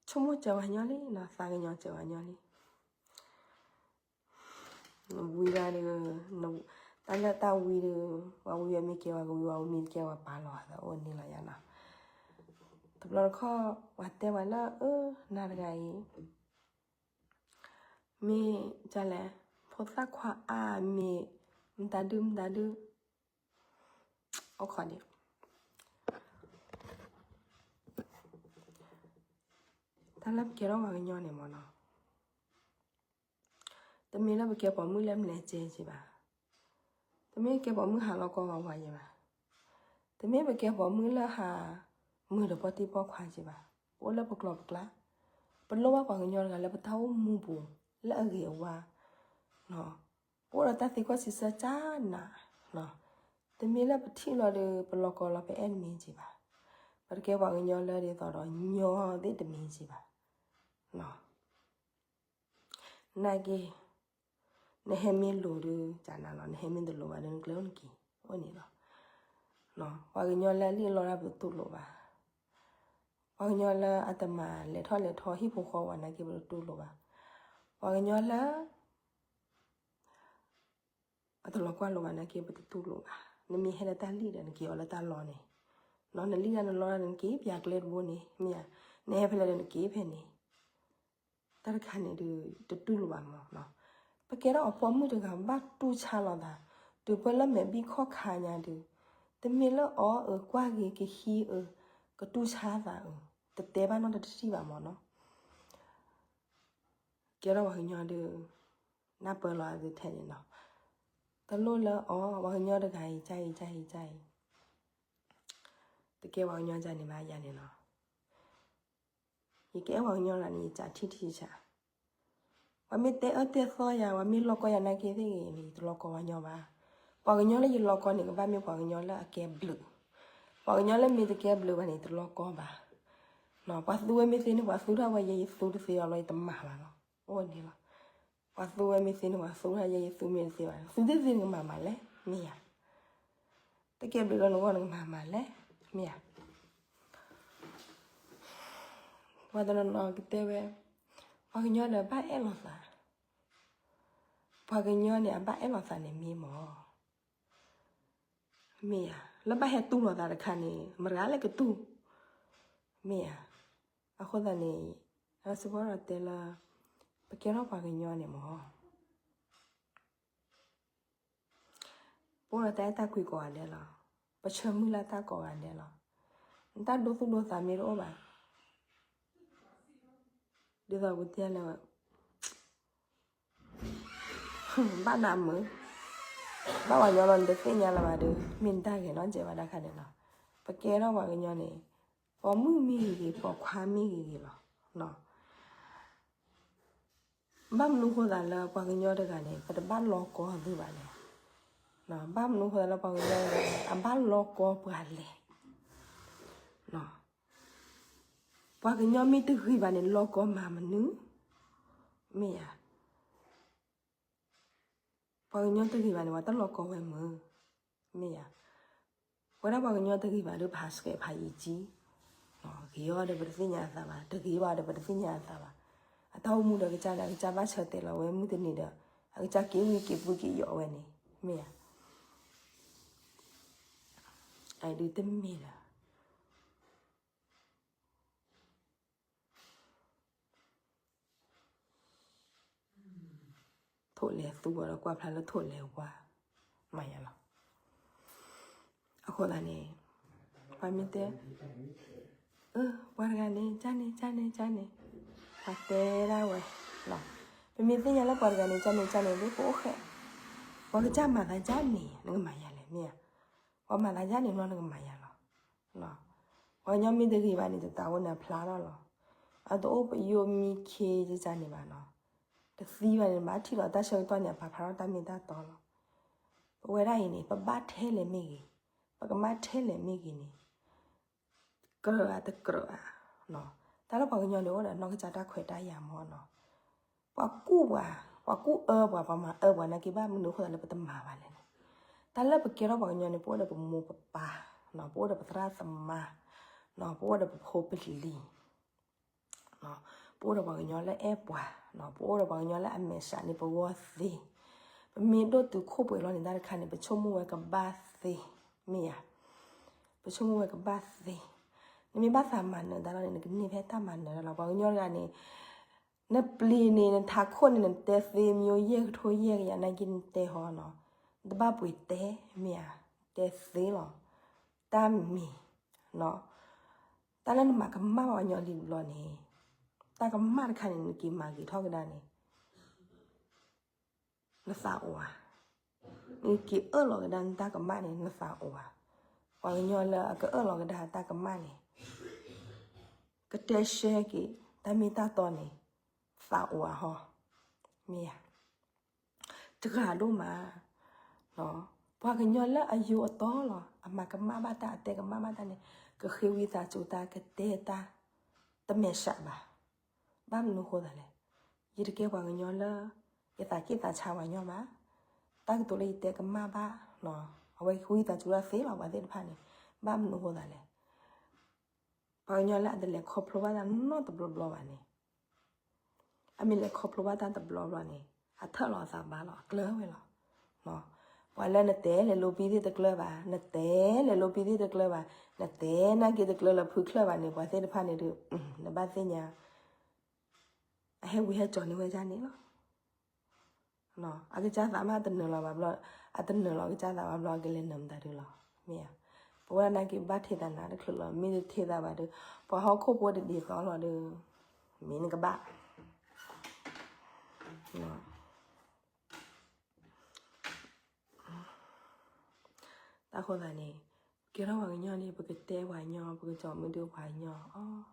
ဆိကမိၣ်စၢၤဝဲညီလံနီၤ, သးကညီၤစၢၤဝဲညီလံ. နဝံဒၣ်ဒီး တၢ်လၢတၢ်ဝံဒီး ပှၤဝံဝဲမ့ၢ်ကဲပှၤကဝံ ပှၤဝံမ့ၢ်ကဲပှၤပာ်လီၤသးအိၣ်န့ၣ်လီၤယၤနီၤ. တဘျီတခီၣ် ပှၤတဲဝဲလၢ အၢ နၤတဂၤအံၤ မ့ၢ်ဒ်လဲၣ်, ဖိသၣ်ခွါအါမ့ၢ် မတၤဒု မတၤဒု အိၣ်ခိးဒံး တၢ်လၢပကဲထီၣ်ပှၤကညီန့ၣ်မ့ၢ်နီၤ, တမ့ၢ်လၢပကဲပိာ်မုၣ်လၢမလဲၤစဲက့ၤဘၣ်, တမ့ၢ်ကဲပိာ်မုၣ်ဟးလီၤကီဝးဝးယဲဘၣ်, တမ့ၢ်ပကဲပိာ်မုၣ်လၢဟးမုာ်ဒီးပီၢ်တံၢ်ပီၢ်ခွါက့ၤဘၣ်, ပအိၣ်လၢပကျိာ်ပကျါ, ပလိၣ်ဘၣ်ပှၤကညီတဂၤလၢပတၢ်အိၣ်မူပူၤ လၢအဂ့ၤအဝါ, ပအိၣ်ဒီးတၢ်သံကွၢ်စံးဆၢကၢ်နး, တမ့ၢ်လၢပထံၣ်လီၤဒီး ပလီၤကီလီၤ ပအဲၣ်တမ့ၢ်က့ၤဘၣ်, ပတကဲပှၤကညီလၢဒ်သိးဒီးညီသ့ၣ်တမ့ၢ်က့ၤဘၣ်. နာ်က့ နဟဲမ့ၢ်လိၤဒီး ကနၤလီၤ, နဟဲမ့ၢ်တလိၤဘၣ်ဒီး နကျဲအိၣ်နက့ၤ, အိၣ်န့ၣ်လီၤ. ပှၤကညီလၢအလံၣ်အလီတၢ် ပတတူၢ်လိာ်ဘၣ်, ပှၤကညီလၢအတမၤလဲၤထီၣ်လဲၤထီဟံၣ်ဖိဃီဝဲနာ်က့ ပတတူၢ်လိာ်ဘၣ်, ပှၤကညီလၢ အတလီၤကွၢ်လိာ်ဘၣ်နာ်က့ ပတတူၢ်လိာ်ဘၣ်, နမ့ၢ်ဟဲလၢတၢ်လံၣ်ဒီး နက့ၤအီၤလၢတၢ်လီၢ်န့ၣ်, နလံၣ်တၢ်နလီတၢ်ဒီး နက့ၤပၠးကျဲတဘိန့ၣ် မ့ၢ်ဧါ, နဟဲဖဲလဲၣ်ဒီးနက့ၤဖဲန့ၣ် တၢ်တခါန့ၣ်ဒီး တတူၢ်လိာ်ဘၣ်မ့ၢ်နီၤ. ပကဲထီၣ်အပိာ်မုၣ်တဂၤ ဘၣ်တူၢ်ဆါလိာ်သး, တုၤပှဲၤလၢမဲာ်ဘံၣ်ခီၣ်ခါညါဒီး, တမ့ၢ်လၢအီၣ်အၢကွၢ်ဂ့ၤကဟံးအၢ, ကတူၢ်ဆါသးအၢ, တတဲဘၣ်နီတထံၣ်ဘၣ်မ့ၢ်နီၤ. ကဲထီၣ်ပှၤကညီဒီး နၢ်ပၢၢ်လီၤအသးထဲန့ၣ်နီၤ. တလိၣ်လၢအီၤ ပှၤကညီတဂၤအံၤ ကၢ်အံၤ ကၢ်အံၤ ကၢ်အံၤ, တကဲပှၤကညီကၢ်န့ၣ်ဘၣ်ယၤန့ၣ်နီၤ. ယကအဲၣ်ပှၤကညီလၢန့ၣ် ယကၢ်ထံၣ်ထံၣ်ဆး, ပှၤမ့ၢ်တဲအၢတဲသီယၤ ပှၤမ့ၢ်လီၤကီယၤနာ်က့သ့ၣ်ဂ့ၤန့ၣ် ယတလီၤကီပှၤကညီဘၣ်. ပှၤကညီလၢယလီၤကီန့ၣ် ကဘၣ်မ့ၢ်ပှၤကညီလၢအကဲဘျုး, ပှၤကညီလၢမ့ၢ်တကဲဘျုးဘၣ်န့ၣ် ယတလီၤကီဘၣ်. ပှၤသူဝဲမ့ၢ်သ့န့ၣ် ပှၤသူထီၣ်ဝဲယဲ ယသူတသ့အီၤလီၤ ယတမၤဘၣ်လီၤ. အိၣ်န့ၣ်လီၤ. ပှၤသူဝဲမ့ၢ်သ့န့ၣ် ပှၤသူထီၣ်ယဲ ယသူမ့ၢ်တသ့ဘၣ်, သူသ့ၣ်သ့ၣ်နကမၤမၤလဲၣ် မ့ၢ်ယၤ, တကဲဘျုးလၢနဂီၢ်နကမၤမၤလဲၣ် မ့ၢ်ယၤ. ပှၤတနီၤနီၤကတဲဝဲ, ပှၤကညီဒီးဘၣ်အဲၣ်လိာ်သး, ပှၤကညီန့ၣ် အဘၣ်အဲၣ်လိာ်သးန့ၣ်မ့ၢ်မး မ့ၢ်ဧါ, လၢဘၣ်ဟဲတူၢ်လိာ်သးတခါန့ၣ် မတၤလဲၣ်ကတူၢ်, မ့ၢ်ဧါ. အဃိသတးန့ၣ် အစဘီဒီးတဲလၢ ပကဲထီၣ်ပှၤကညီန့ၣ်မး ပအိၣ်ဒီးတၢ်အဲၣ်တၢ်ကွံကိးဂၤဒဲးလီၤ. ပဆၢမုၢ်လၢ်တၢ်ကိးဂၤဒဲးလီၤ. နတၢ်ဒိသူၣ်ဒိသးမ့ၢ်တအိၣ်ဘၣ်, ဒ်သိးပတဲလၢ ဘၣ်နမုာ်, ဘၣ်ပှၤကညီလီၤ နတသ့ၣ်ညါလၢၤဘၣ်ဒီး မ့ၢ်နတၢ်ဂ့ၤနီတစဲးဘၣ်တခါန့ၣ်လီၤ. ပကဲထီၣ်ပှၤကညီန့ၣ် ပိာ်မုၣ်မ့ၢ်ဂ့ၤဂ့ၤ ပိာ်ခွါမ့ၢ်ဂ့ၤဂ့ၤလီၤ. ဘၣ်မနုၤဃိသးလၢပှၤကညီတဂၤန့ၣ် ပတဘၣ်လီၤကီသုဘၣ်လဲၣ်. ဘၣ်မနုၤဃိသးလၢပှၤကညီတဂၤန့ၣ် အဘၣ်လီၤကီပှၤလဲၣ်. ပှၤကညီမ့ၢ်တဂ့ၤဘၣ်န့ၣ် လီၤကီမၤမနုၤ, မ့ၢ်ဧါ. ပှၤကညီတဂ့ၤဘၣ်န့ၣ် ပှၤတလီၤကီဝဲမုာ်, မ့ၢ်ဧါ. ပဝဲဒၣ်ပှၤကညီတဂ့ၤဘၣ်ဒီး ပဟးဆှဲးဖးယံာ်ကံ, ဂ့ၤအီၤဒီးပတသ့ၣ်ညါအသးဘၣ်, တဂ့ၤဘၣ်ဒီးပတသ့ၣ်ညါအသးဘၣ်. အတၢ်အိၣ်မူဒီးကစၢ်ဒီး အကစၢ်ဘၣ်ဆၢတဲာ်လီၤဝဲမုၢ်တနံၤဒီး အကစၢ်က့ၤဝံက့ၤပူၤက့ၤယီၤဝဲန့ၣ် မ့ၢ်ဧါ. အဒုးတမ့ၢ်လၢ ထိၣ်လဲၤသူအီၤဒီးကွၢ်ဖျါလၢထိၣ်လဲၤဝါ, မၤယၤလီၤ. အဃိသတးန့ၣ် ပှၤမ့ၢ်တဲ ပှၤတဂၤန့ၣ် ကၢ်န့ၣ် ကၢ်န့ၣ် ကၢ်န့ၣ်, ပှၤတဲဒၣ်ဝဲလီၤ. ပမ့ၢ်သ့ၣ်ညါလၢပှၤတဂၤန့ၣ် ကၢ်န့ၣ် ကၢ်န့ၣ် လၢပအိၣ်ဃဲ, ပှၤကစၢ်မၤသးကၢ်န့ၣ် နကမၤယၤလဲၣ် မ့ၢ်ဧါ. ပှၤမၤသးကၢ်န့ၣ်ဘျီ နကမၤယၤလီၤ. ပှၤကညီမ့ၢ်တဂ့ၤဘၣ်န့ၣ် တသးဝဲန့ၣ်အဖျါထီၣ်လီၤ. အတအိၣ်ပယိၣ်မံခ့ကစၢ်န့ၣ်ဘၣ်နီၤ, တသံဘၣ်န့ၣ် ဘၣ်ထံၣ်လီၤတၢ်ဆၢကတီၢ်န့ၣ် အပာ်ဖျါထီၣ်တၢ်မ့ၢ်တၢ်တီလီၤ. ပဝဲဒၣ်အံၤန့ၣ် ပဘၣ်ထဲလဲၣ်မ့ၢ်ဂ့ၤ, ပကမၣ်ထဲလဲၣ်မ့ၢ်ဂ့ၤန့ၣ် ကြၢးဧါတကြၢးဧါ, တၢ်လၢပှၤကညီန့ၣ် အိၣ်ဒီးနီၢ်ကစၢ်တၢ်ခွဲးတၢ်ယာ်မ့ၢ်နီၤ, ပှၤကူၣ်ပှၤ, ပှၤကူၣ်အၢပှၤ, ပှၤမၤအၢပှၤနာ်က့ ဘၣ်မနုၤအဃိသတးလၢပတမၤဘၣ်လဲၣ်န့ၣ်, တၢ်လၢပကဲထီၣ်ပှၤကညီန့ၣ် ပအိၣ်ဒီးပမိၢ်ပပၢ်, ပအိၣ်ဒီးပသရၣ်သမါ, ပအိၣ်ဒီးပဖိပလံၤ ပအိၣ်ဒီးပှၤကညီလၢအဲၣ်ပှၤ, ပအိၣ်ဒီးပှၤကညီလၢအမဲာ်ဆှးန့ၣ် ပဂီၢ်သ့, ပမ့ၢ်ဒိၣ်တုာ်ခိၣ်ပှဲၤလီၤန့ၣ် တၢ်တခါန့ၣ် ပဆိကမိၣ်ဝဲကဘၣ်သ့, မ့ၢ်ဧါ, ပဆိကမိၣ်ဝဲကဘၣ်သ့, နမ့ၢ်ဘၣ်သးမၤနၢၤတၢ်လီၤန့ၣ် နကန့ၢ်ဖဲတၢ်မၤနၢၤတၢ်လီၤ. ပှၤကညီတဂၤန့ၣ် နပျံၤန့ၣ် နထးခိၣ်န့ၣ် နတဲသ့မ့ၢ်ယဲၢ်ကထိယဲၢ်ကယၤနာ်က့ နတဲဟီနီၤ, နတဘၣ်ပှ့ၤတဲ မ့ၢ်ဧါ, တဲသ့လီၤ, တၢ်မံၤ တၢ်လၢနမၤကမၣ်ပှၤကညီလံတဘျီန့ၣ်, တၢ်ကမၣ်တခါန့ၣ် နက့ၤမၤဂ့ၤထီၣ်ကဒါန့ၣ် နသးအိၣ်ဧါ, နက့ၤအၢၣ်လီၤကဒါနတၢ်ကမၣ်န့ၣ် နသးအိၣ်ဧါ, ပှၤကညီလၢအကအၢၣ်လီၤကဒါတၢ်ကမၣ်န့ၣ် ကတဲရှဲက့ၤ တၢ်မ့ၢ်တၢ်တီန့ၣ် သးအိၣ်ဧါဟီ, မ့ၢ်ဧါ. တဂၤဒိၣ်မး, ပှၤကညီလၢအယိၤအတီလီၤ အမၤကမၣ်ဘၣ်တၢ် အတဲကမၣ်ဘၣ်တၢ်န့ၣ် ကဃ့ဝံသးစူၤတၢ် ကတဲတၢ် တမဲာ်ဆှးဘၣ်. ဘၣ်မနုၤအဃိသတးလဲၣ်, ယတကဲပှၤကညီလၢ ယသးက့ၣ်သးဆါပှၤကညီဘၣ်. တၢ်ကတိၤလၢယတဲကမၣ်ဘၣ်, အဝဲဃ့ဝံသးစူၤတၢ်သ့လီၤ ပှၤသ့ၣ်တဖၣ်န့ၣ်, ဘၣ်မနုၤအဃိသတးလဲၣ် ပှၤကညီလၢအတလဲၤခီဖျိဘၣ်တၢ်နီတဘျီဘျီဘၣ်န့ၣ်, အမ့ၢ်လဲၤခီဖျိဘၣ်တၢ်တဘျီဘျီန့ၣ် အထၢၣ်လီၤအသးဘၣ်လီၤ အကျၢၤဝဲလီၤ. ပှၤလၢနတဲလဲၤလိပံသ့ၣ်တကျၢၤဘၣ်, နတဲလဲၤလိပံသ့ၣ်တကျၢၤဘၣ်, နတဲနာ်က့တကျၢၤလၢဖုချၢၣ်ဘၣ်န့ၣ် ပှၤသ့ၣ်တဖၣ်န့ၣ်ဒီး နဘၣ်သ့ၣ်ညါ အဟဲဝံၤဟဲကၠီၤန့ၢ်ဝဲဒၣ်န့ၣ်လီၤ. အကစၢ်သးမ့ၢ်တနၢၤလီၤဘၣ်ဘျီ, အတနၢၤလီၤအကစၢ်သးဘၣ်ဘျီ အကလဲၤနၢၤမတၤဒုလီၤ. မ့ၢ်ဧါ, ပဝဲဒၣ်နာ်က့ဘၣ်ထဲသးနၤတချုးလီၤ, မ့ၢ်တထဲသးဘၣ်ဒီး ပှၤဟီၣ်ခိၣ်ဖိတဒ်သိးလီၤဒီး မ့ၢ်နကဘၣ် တၢ်ဃိသးန့ၣ် ကဲထီၣ်ပှၤကညီန့ၣ် ပကတဲပှၤကညီ, ပကစီၤမုၢ်ဒုပှၤကညီအီၤ,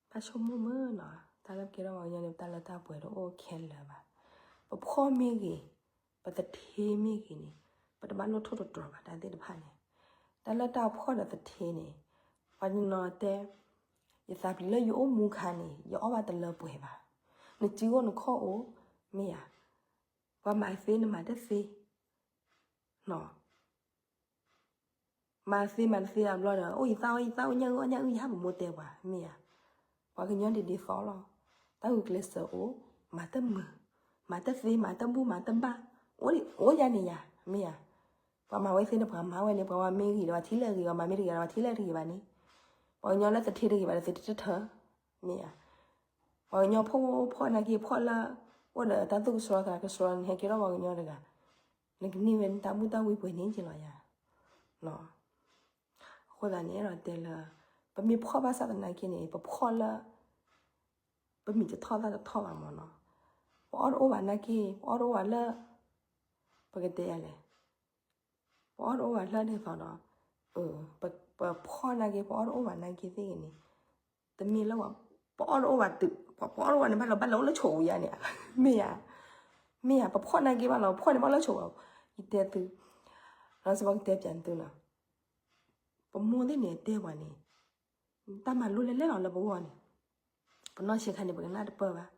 ဘၣ်ဆိကမိၣ်မုာ်နီၤ, တၢ်လၢပကဲထီၣ်ပှၤကညီန့ၣ် ပတၢ်လၢတၢ်ပှဲၤတအိၣ်ခဲလၢာ်ဘၣ်. ပဖှီၣ်မ့ၢ်ဂ့ၤ, ပသထ့မ့ၢ်ဂ့ၤန့ၣ် ပတဘၣ်လိၣ်ထိၣ်သတြီၤဘၣ်တၢ်သ့ၣ်တဖၣ်န့ၣ်. တၢ်လၢတၢ်ဖှီၣ်ဒီးသထ့န့ၣ် ပှၤတနီၤတဲ ယသးပျံၤလၢယအိၣ်မူခါန့ၣ် ယအီၣ်ဘၣ်တလၢပှဲၤဘၣ်. နစုအိၣ်နခီၣ်အိၣ်, မ့ၢ်ဧါ, ပှၤမၤသ့နမၤတသ့, နီၤ, မၤသ့မၤတသ့အဘျီဒီး အိၣ်ယသးအိၣ်ယသးအိၣ်ညၣ်အုၣ်အီၣ်ညၣ်အုၣ်ယဟဲပမိၢ်တဲပှၤ မ့ၢ်ဧါ. ပှၤကညီဒ်ဒ်သိးလီၤ. တၢ်ဂုာ်ကျဲးစၢးအိၣ်, မၤတမုာ်, မၤတသ့ မၤတဘူၣ်မၤတဘၣ်, အိၣ်ယၤန့ၣ်ယၤ မ့ၢ်ဧါ. ပှၤမၤဝဲသ့န့ၣ် ပှၤမၤဝဲန့ၣ် ပှၤဝဲမ့ၢ်ဂ့ၤဒီးပှၤထံၣ်လၢအဂ့ၤ, ပှၤမၤမ့ၢ်တဂ့ၤဒီးပှၤထံၣ်လၢအတဂ့ၤဘၣ်န့ၣ်, ပှၤကညီလၢသထ့တဂ့ၤဘၣ်ဒီးသထ့တထၢ, မ့ၢ်ဧါ. ပှၤကညီဖှီၣ်ဖှီၣ်နာ်က့ဖှီၣ်လၢ အိၣ်ဒီးတၢ်သူၣ်ကဆှီသးကဆှီန့ၣ် ဟဲကဲထီၣ်ပှၤကညီတဂၤ, နကန့ၢ်ဝဲနတၢ်မုၢ်တၢ်ဝံၤပှဲၤန့ၣ်က့လီၤယၤ. အဃိသတးန့ၣ် အဲၣ်ဒိးတဲလၢ ပမ့ၢ်ဖှီၣ်ဘၣ်ဆၣ်သနာ်က့န့ၣ် ပဖှီၣ်လၢ ပမံၤတထီၣ်သၣ်တထီၣ်ဘၣ်မ့ၢ်နီၤ. ပအီၣ်တအိၣ်ဘၣ်နာ်က့ ပအီၣ်တအိၣ်ဘၣ်လၢ ပကတဲယၤလဲၣ်, ပအီၣ်တအိၣ်ဘၣ်လၢဒ်သိးဒီး ပဖှီၣ်နာ်က့ ပအီၣ်တအိၣ်ဘၣ်နာ်က့သ့ၣ်ဂ့ၤန့ၣ် တမ့ၢ်လၢ ပအီၣ်တအိၣ်ဘၣ်တုၤ ပအီၣ်တအိၣ်ဘၣ်န့ၣ် ဘၣ်လၢဘၣ်လၢအိၣ်လၢဆိးဝံၤယၤန့ၣ်, မ့ၢ်ဧါ, မ့ၢ်ဧါ, ပဖှီၣ်နာ်က့ဘၣ်လီၤ ဖှီၣ်န့ၣ်ဘၣ်လၢဆိးဝံၤ, ယတဲသု, လီၤဆီပကတဲပျးသုနီၤ, ပမိၢ်သ့ၣ်န့ၣ်တဲပှၤန့ၣ် တၢ်မၤလိလဲၣ်လဲၣ်လီၤလၢပဂီၢ်န့ၣ်, ပနီၢ်ဆံးခါန့ၣ် ပကနၣ်တပၢၢ်ဘၣ်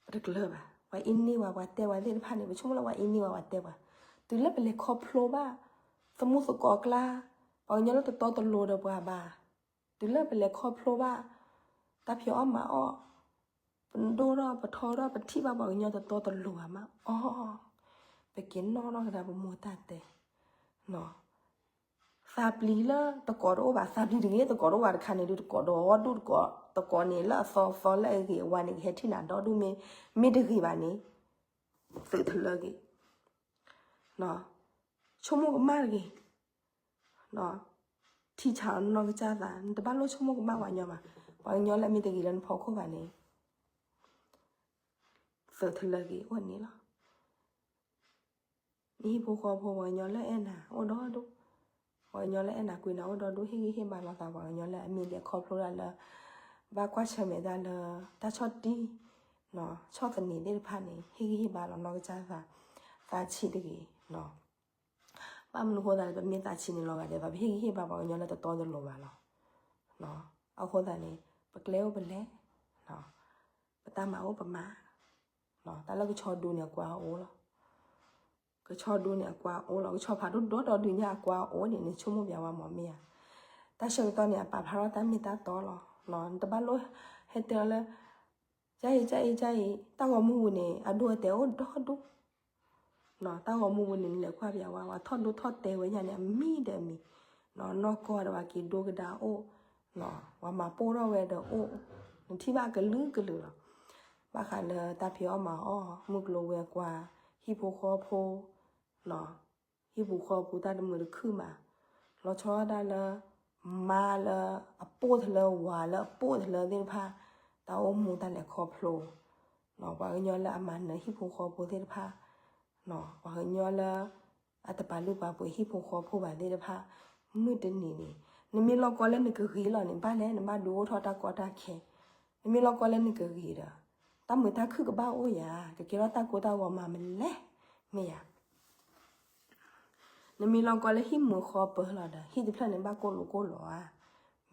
ပတကျၢၤဘၣ်. ပှၤအ့န့ၢ်ဝဲ ပှၤတဲပှၤသ့ၣ်တဖၣ်န့ၣ် ပဆိကမိၣ်လၢပှၤအ့န့ၢ်ဝဲ ပှၤတဲပှၤ, တုၤလၢပလဲၤခီဖျိဘၣ် သမူသကိးကျါ, ပှၤကညီလၢတတီတလိၤဒီးပှၤဘၣ်. တုၤလၢပလဲၤခီဖျိဘၣ် တၢ်ဖံးအီၣ်မၤအီၣ်, ပဒိၣ်ထီၣ်ပထီထီၣ် ပထံၣ်ဘၣ်ပှၤကညီတတီတလိၤဘၣ်မး အီၣ်, ပက့ၤနီၣ်ထီၣ်ကဒါပမိၢ်တၢ်တဲ သးပျံၤလၢတကိးတအိၣ်ဘၣ်, သးပျံၤတဂ့ၤ, တကိးတအိၣ်ဘၣ်တခါန့ၣ်ဒုး တကိးဒီးအီၣ်ဒိၣ်တကိး, တကိးန့ၣ်လၢအသီသီလၢအဂ့ၤအဝါန့ၣ် ကဟဲထံၣ်နၤဒီဒူၣ်မ့ၢ်, မ့ၢ်တဂ့ၤဘၣ်န့ၣ် သုးထလၢက့ၤ, ဆိကမိၣ်ကမၣ်တဂ့ၤ, ထံဆးအီၤနီၢ်ကစၢ်သး, နတဘၣ်လိၣ်ဆိကမိၣ်ကမၣ်ပှၤကညီဘၣ်, ပှၤကညီလၢအမ့ၢ်တဂ့ၤလၢနဖီခိၣ်ဘၣ်န့ၣ် သုးထလၢက့ၤအိၣ်န့ၣ်လီၤ. နဟံၣ်ဖိဃီဖိ ပှၤကညီလၢအဲၣ်နၤအိၣ်ဒီဒူၣ်, ပှၤကညီလၢအဲၣ်နၤကွံနၤအိၣ်ဒီဒူၣ်, ဟ့ၣ်ဂံၢ်ဟ့ၣ်ဘါလိာ်သး ပှၤကညီလၢအမ့ၢ်လဲၤခီဖျိတၢ်လၢ ဘၣ်ကွၢ်ဆၢၣ်မဲာ်တၢ်လၢ တၢ်ဆီၣ်တံၢ် ဆီၣ်သနံးသ့ၣ်တဖၣ်န့ၣ် ဟ့ၣ်ဂံၢ်ဟ့ၣ်ဘါလီၤနီၢ်ကစၢ်သး, သးဆံးတဂ့ၤ ဘၣ်မနုၤအဃိသတးလဲၣ်, ပမ့ၢ်သးဆံးန့ၣ်လီၤဂာ်ဒ်သိး ပဟ့ၣ်ဂံၢ်ဟ့ၣ်ဘါပှၤကညီလၢတတီတလိၤဘၣ်လီၤ. အဃိသတးန့ၣ် ပကျဲအိၣ်ပလဲၤ, ပတၢ်မၤအိၣ်ပမၤ, တၢ်လၢကဆီဒူန့ၣ်အကွၢ်အိၣ်လီၤ. ကဆီဒူန့ၣ်အကွၢ်အိၣ်လီၤ, ကဆီဖးဒိၣ်ဒီဒီဒုညါအကွၢ်အိၣ်န့ၣ် နဆိကမိၣ်ပျဲဝဲမ့ၢ်မ့ၢ်ဧါ. တၢ်ဆၢကတီၢ်န့ၣ် အပာ်ဖျါထီၣ်တၢ်မ့ၢ်တၢ်တီလီၤ. နတဘၣ်လိၣ်ဟဲတဲအီၤလၢ ကၢ်အံၤ ကၢ်အံၤ ကၢ်အံၤ, တၢ်ဂီၤမူပူၤန့ၣ် အဒိအတဲာ်အိၣ်ဒီဒူၣ် တၢ်ဂီၤမူပူၤန့ၣ် နလဲၤကွၢ်ပျဲဝဲ ပှၤထီၣ်ဒိထီၣ်တဲာ်ဝဲညါန့ၣ် အမံၤဒီးအမံၤ, နီၢ်ကီၢ်ဒီးပှၤက့ၤဒိကဒါအိၣ်, ပှၤမၤပိၢ်ထီၣ်ဝဲဒီးအိၣ်, နထံၣ်ဘၣ်ကလုာ်ကလုာ်လီၤ. ဘၣ်ဃးလၢတၢ်ဖံးအီၣ်မၤအီၣ် မုၢ်ကျိၤဝဲၤကွာ် ဟံၣ်ဖိဃီဖိ ဟံၣ်ပူၤဃီပူၤတၢ်တမုာ်တခုၣ်မး, လီၤဆီဒၣ်တၢ်လၢ မါလၢအပိၢ်ထီၣ်လၢ ဝၤလၢအပိၢ်ထီၣ်လၢသ့ၣ်တဖၣ်, တၢ်အိၣ်မူတၢ်လဲၤခီဖျိ, ပှၤကညီလၢအမၤနၢၤဟံၣ်ဖိဃီဖိသ့ၣ်တဖၣ်, ပှၤကညီလၢ အတပာ်လုၢ်ပာ်ပှ့ၤဟံၣ်ဖိဃီဖိဘၣ်သ့ၣ်တဖၣ်, မုၢ်တနံၤန့ၣ် နမ့ၢ်လီၤကီလၢနကဂ့ၤလီၤန့ၣ် ဘၣ်လဲၣ် နဘၣ်ဒုးအိၣ်ထီၣ်တၢ်ကီတၢ်ခဲ, နမ့ၢ်လီၤကီလၢနကဂ့ၤဒီး တၢ်မုာ်တၢ်ခုၣ်ကဘၣ်အိၣ်ယၤ, ကကဲထီၣ်တၢ်ကိၢ်တၢ်ဂီၤမၤမလဲၣ်, မ့ၢ်ယၤ နမ့ၢ်လီၤကီလၢဟံၣ်မုာ်ဃီပၢၤလီၤဒီး ဟံၣ်တဖျၢၣ်န့ၣ် ဘၣ်ကိၢ်လိာ်ကိၢ်လိာ်ဧါ,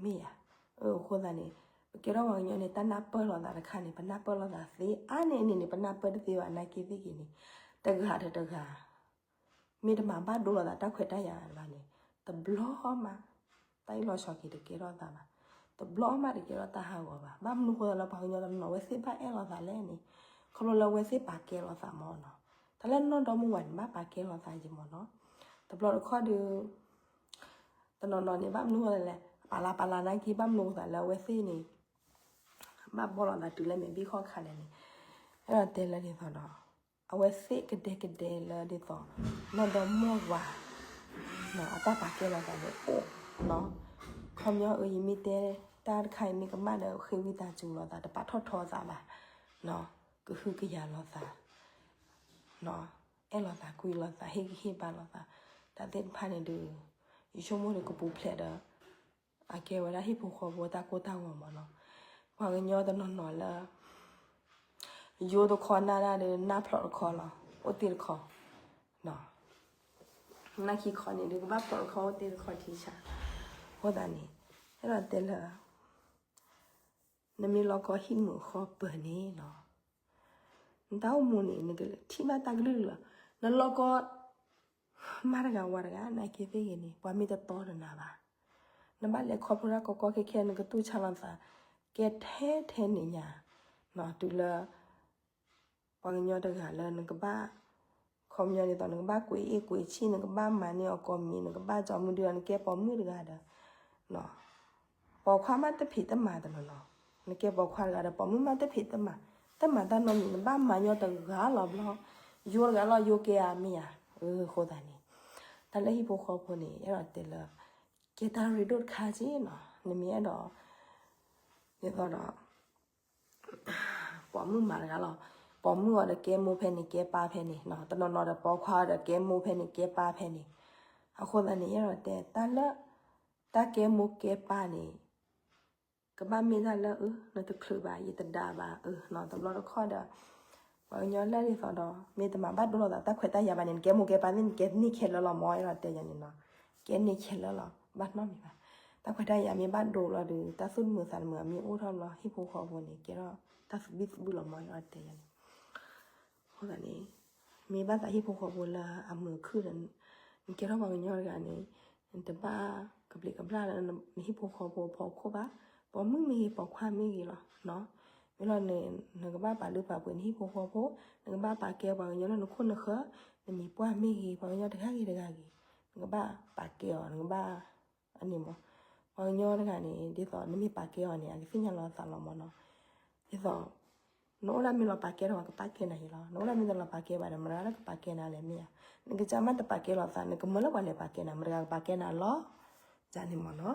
မ့ၢ်ယၤ, အဃိသတးန့ၣ် ပကဲထီၣ်ပှၤကညီန့ၣ် တၢ်နၢ်ပၢၢ်လိာ်သးတခါန့ၣ် ပနၢ်ပၢၢ်လိာ်သးသ့, အါန့ၢ်အန့ၣ်န့ၣ် ပနၢ်ပၢၢ်တသ့ဘၣ် နာ်က့သ့ၣ်ဂ့ၤန့ၣ်, တဂၤဒီးတဂၤ မ့ၢ်တမၤဘၣ်ဒိလိာ်သးတၢ်ခွဲးတၢ်ယာ်ဘၣ်န့ၣ်, တဘျီမး တၢ်အ့ၣ်လိာ်ဆိးက့ၤတကဲထီၣ်သးဘၣ်, တဘျီမးတကဲထီၣ်တၢ်ဟးဂီၤဘၣ်. ဘၣ်မနုၤဃိသတးလၢပှၤကညီတနီၤနီၤ အဝဲသ့ၣ်ဘၣ်အဲၣ်လိာ်သးလဲၣ်န့ၣ်, ခီဖျိလၢအဝဲသ့ၣ်ပာ်ကဲလိာ်သးမ့ၢ်နီၤ, တၢ်လၢနီၢ်ဒီမါဝၤန့ၣ် ဘၣ်ပာ်ကဲလိာ်သးယံာ်မ့ၢ်နီၤ, တဘျီတခီၣ်ဒီး တနီၤနီၤန့ၣ် ဘၣ်မနုၤဃိသတးလဲၣ် ပာ်လၤပာ်လၤနာ်က့ ဘၣ်မနုၤဃိသတးလၢအဝဲသ့ၣ်န့ၣ် ဘၣ်ဘီလိာ်သးတုၤလၢမဲာ်ဘံၣ်ဃီခါလဲၣ်န့ၣ်, အဲၣ်ဒိးတဲလၢဒ်သိးဒီး အဝဲသ့ၣ်ကဒဲကဒဲလၢဒ်သိး နီၢ်ဒီမါဝၤ အတၢ်ပာ်ကဲလိာ်သးန့ၣ်အိၣ်, ခီပညီအၢ ယမ့ၢ်တဲတၢ်တခါအံၤမ့ၢ်ကမၣ်ဒီး ဃ့ဝံသးစူၤလိာ်သး တပာ်ထီၣ်ထီသးဘၣ်, ကဟုကယာ်လိာ်သး အဲၣ်လိာ်သးကွံလိာ်သး ဟ့ၣ်ဂံၢ်ဟ့ၣ်ဘါလိာ်သး, တၢ်သ့ၣ်တဖၣ်န့ၣ်ဒီး ယဆိကမိၣ်ဒီးကပူၤဖျဲးဒီး အကဲဝဲဒၣ်ဟံၣ်ဖိဃီဖိတၢ်ကိၢ်တၢ်ဂီၤမ့ၢ်နီၤ, ပှၤကညီတနီၤနီၤလၢ ယိတခီနၢ်ဒၣ်ဒီး နၢ်ဖျိးတခီလီၤ, အိၣ်တ့ၢ်တခီ, နၢ်ခံခီန့ၣ်ဒီး ကဘၣ်ဖျိးတခီ အိၣ်တ့ၢ်တခီထံဆး, အဃိသတးန့ၣ် အဲၣ်ဒိးတဲလၢ နမ့ၢ်လီၤကီဟံၣ်မုာ်ဃီပၢၤန့ၣ်နီၤ, နတၢ်အိၣ်မူန့ၣ် နကထံၣ်ဘၣ်တၢ်ကလုာ်ကလုာ်လီၤ, နလီၤကီ မါတဂၤဝၤတဂၤ နာ်က့သ့ၣ်ဂ့ၤန့ၣ် ပှၤမ့ၢ်တတီဒီးနၤဘၣ်, နဘၣ်လဲၤခီဖျိတၢ်ကီကီခဲခဲ နကတူၢ်ဆါလိာ်သး ကဲထဲထဲန့ၣ်ညါ, တုၤလၢ ပှၤကညီတဂၤလၢနကဘၣ် ခီပညီဒ်သိး နကဘၣ်ကွံာ်အ့ၣ်ကွံာ်ဆံၣ် နကဘၣ်မၤန့ၢ်အီၤကိးမံၤ နကဘၣ်ကၠီမုၢ်ဒုးအီၤ နကဲပိာ်မုၣ်တဂၤဒီး ပိာ်ခွါမးတဖံးတမၤတနီၤနီၤ, နကဲပိာ်ခွါတဂၤဒီး ပိာ်မုၣ်မးတဖံးတမၤ, တမၤတၢ်နီတမံၤ နဘၣ်မၤညီတဂၤလီၤဘျီ, ယိတဂၤလီၤ ယိကဲဧါမ့ၢ်ဧါ, အဃိသတးန့ၣ် တၢ်လၢဟံၣ်ဖိဃီဖိန့ၣ် အဲၣ်ဒိးတဲလၢ ကဲတၢ်ရ့ဒိၣ်တခါက့နီၤ, နမ့ၢ်အဲၣ်ဒိး ဒ်သိးဒီး ပိာ်မုၣ်မးတဂၤလီၤ, ပိာ်မုၣ်အီၤဒီးကဲမိၢ်ဖဲန့ၣ် ကဲပၢ်ဖဲန့ၣ်, တနီၤနီၤဒီးပိာ်ခွါအီၤဒီးကဲမိၢ်ဖဲန့ၣ် ကဲပၢ်ဖဲန့ၣ်, အဃိသတးန့ၣ် အဲၣ်ဒိးတဲ တၢ်လၢ တၢ်ကဲမိၢ်ကဲပၢ်န့ၣ် ကဘၣ်မ့ၢ်တၢ်လၢ အၢ နတချုးဘၣ် ယတဒါဘၣ် အၢ တဘျီတခီၣ်ဒီး ပှၤကညီလၢဒ်သိးဒီး မ့ၢ်တမၤဘၣ်ဒိလိာ်သးတၢ်ခွဲးတၢ်ယာ်ဘၣ်န့ၣ် နကဲမိၢ်ကဲပၢ်သ့ၣ် နကဲန့ၢ်ခဲလၢာ်လီၤမး အဲၣ်ဒိးတဲယၤန့ၣ်နီၤ, ကဲန့ၢ်ခဲလၢာ်လီၤ ဘၣ်နီတမံၤဘၣ်, တၢ်ခွဲးတၢ်ယာ်မ့ၢ်ဘၣ်ဒိဘျီဒီး တၢ်သူၣ်တမုာ်သးတမုာ်မ့ၢ်အိၣ်ထီၣ်ဘျီ ဟံၣ်ဖိဃီဖိန့ၣ် ကဲထီၣ်တၢ်သဘံၣ်သဘုၣ်လီၤမး အဲၣ်ဒိးတဲယၤန့ၣ်, အဃိသတးန့ၣ် မ့ၢ်ဘၣ်သးဟံၣ်ဖိဃီဖိလၢအမုာ်ခုၣ်ဒီး နကဲထီၣ်ပှၤကညီတဂၤန့ၣ် တဘၣ်ကဘျံးကဘျၣ်လၢနဟံၣ်ဖိဃီဖိအဖီခိၣ်ဘၣ်, ပိာ်မုၣ်မ့ၢ်ဂ့ၤ ပိာ်ခွါမ့ၢ်ဂ့ၤလီၤနီၤ. မ့ၢ်လီၤန့ၣ် နကဘၣ်ပာ်လုၢ်ပာ်ပှ့ၤနဟံၣ်ဖိဃီဖိ, နကဘၣ်ပာ်ကဲပှၤကညီလၢနခိၣ်နဃၢၤ, နမံၤပှၢ်မ့ၢ်ဂ့ၤ ပှၤကညီတဂၤဂ့ၤတဂၤဂ့ၤ, နကဘၣ်ပာ်ကဲအီၤ, နကဘၣ် အန့ၣ်မး, ပှၤကညီတဂၤန့ၣ် ဒ်သိးနမ့ၢ်ပာ်ကဲအီၤန့ၣ် အကသ့ၣ်ညါလီၤအသးလီၤမးနီၤ. ဒ်သိး နအိၣ်ဒၣ်မ့ၢ်လီၤပာ်ကဲထီၣ် ပှၤကပာ်ကဲနၤယံၤလီၤ, နအိၣ်ဒၣ်မ့ၢ်တလီၤပာ်ကဲဘၣ်ဒီး မတၤတဂၤလၢကပာ်ကဲနၤလဲၣ်မ့ၢ်ဧါ. နကစၢ်မ့ၢ်တပာ်ကဲလီၤသး နကမၢလၢပှၤလဲၤပာ်ကဲနၤ, မတၤတဂၤကပာ်ကဲနၤလီၤ. န့ၣ်မးနီၤ.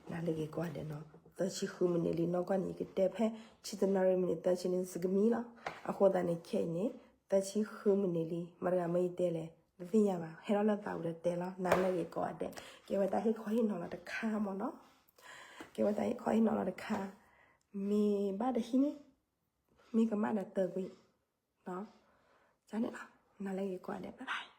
နၤလၢဂ့ၤကိးဂၤဒဲးနီၤ, သၢဆံဃုမံးနံးလံ, နီၢ်ကီၢ်န့ၣ် ယကတဲဖဲ ဆံတနၣ်ရံၣ်မံးနံးသၢဆံန့ၣ် စကမံလီၤ. အဃိသတးန့ၣ် ခဲအံၤန့ၣ် သၢဆံဃုမံးနံးလံ, မတၤတဂၤမ့ၢ်ယတဲလဲၣ် တသ့ၣ်ညါဘၣ်, ဟဲထီၣ်လၢသးပူၤဒီးတဲလီၤ. နၤလၢဂ့ၤကိးဂၤဒဲး, ကဲဝဲတၢ်ဟ့ၣ်ခီဟ့ၣ်နီၤလီၤတခါမးနီၤ. ကဲဝဲတၢ်ဟ့ၣ်ခီဟ့ၣ်နီၤလီၤတခါ, မ့ၢ်ဘၣ်တဟံၣ်န့ၣ် မ့ၢ်ကမၣ်ဒီးတၢ်ကွံာ်, န့ၣ်လီၤ. နၤလၢဂ့ၤကိးဂၤဒဲး, bye bye.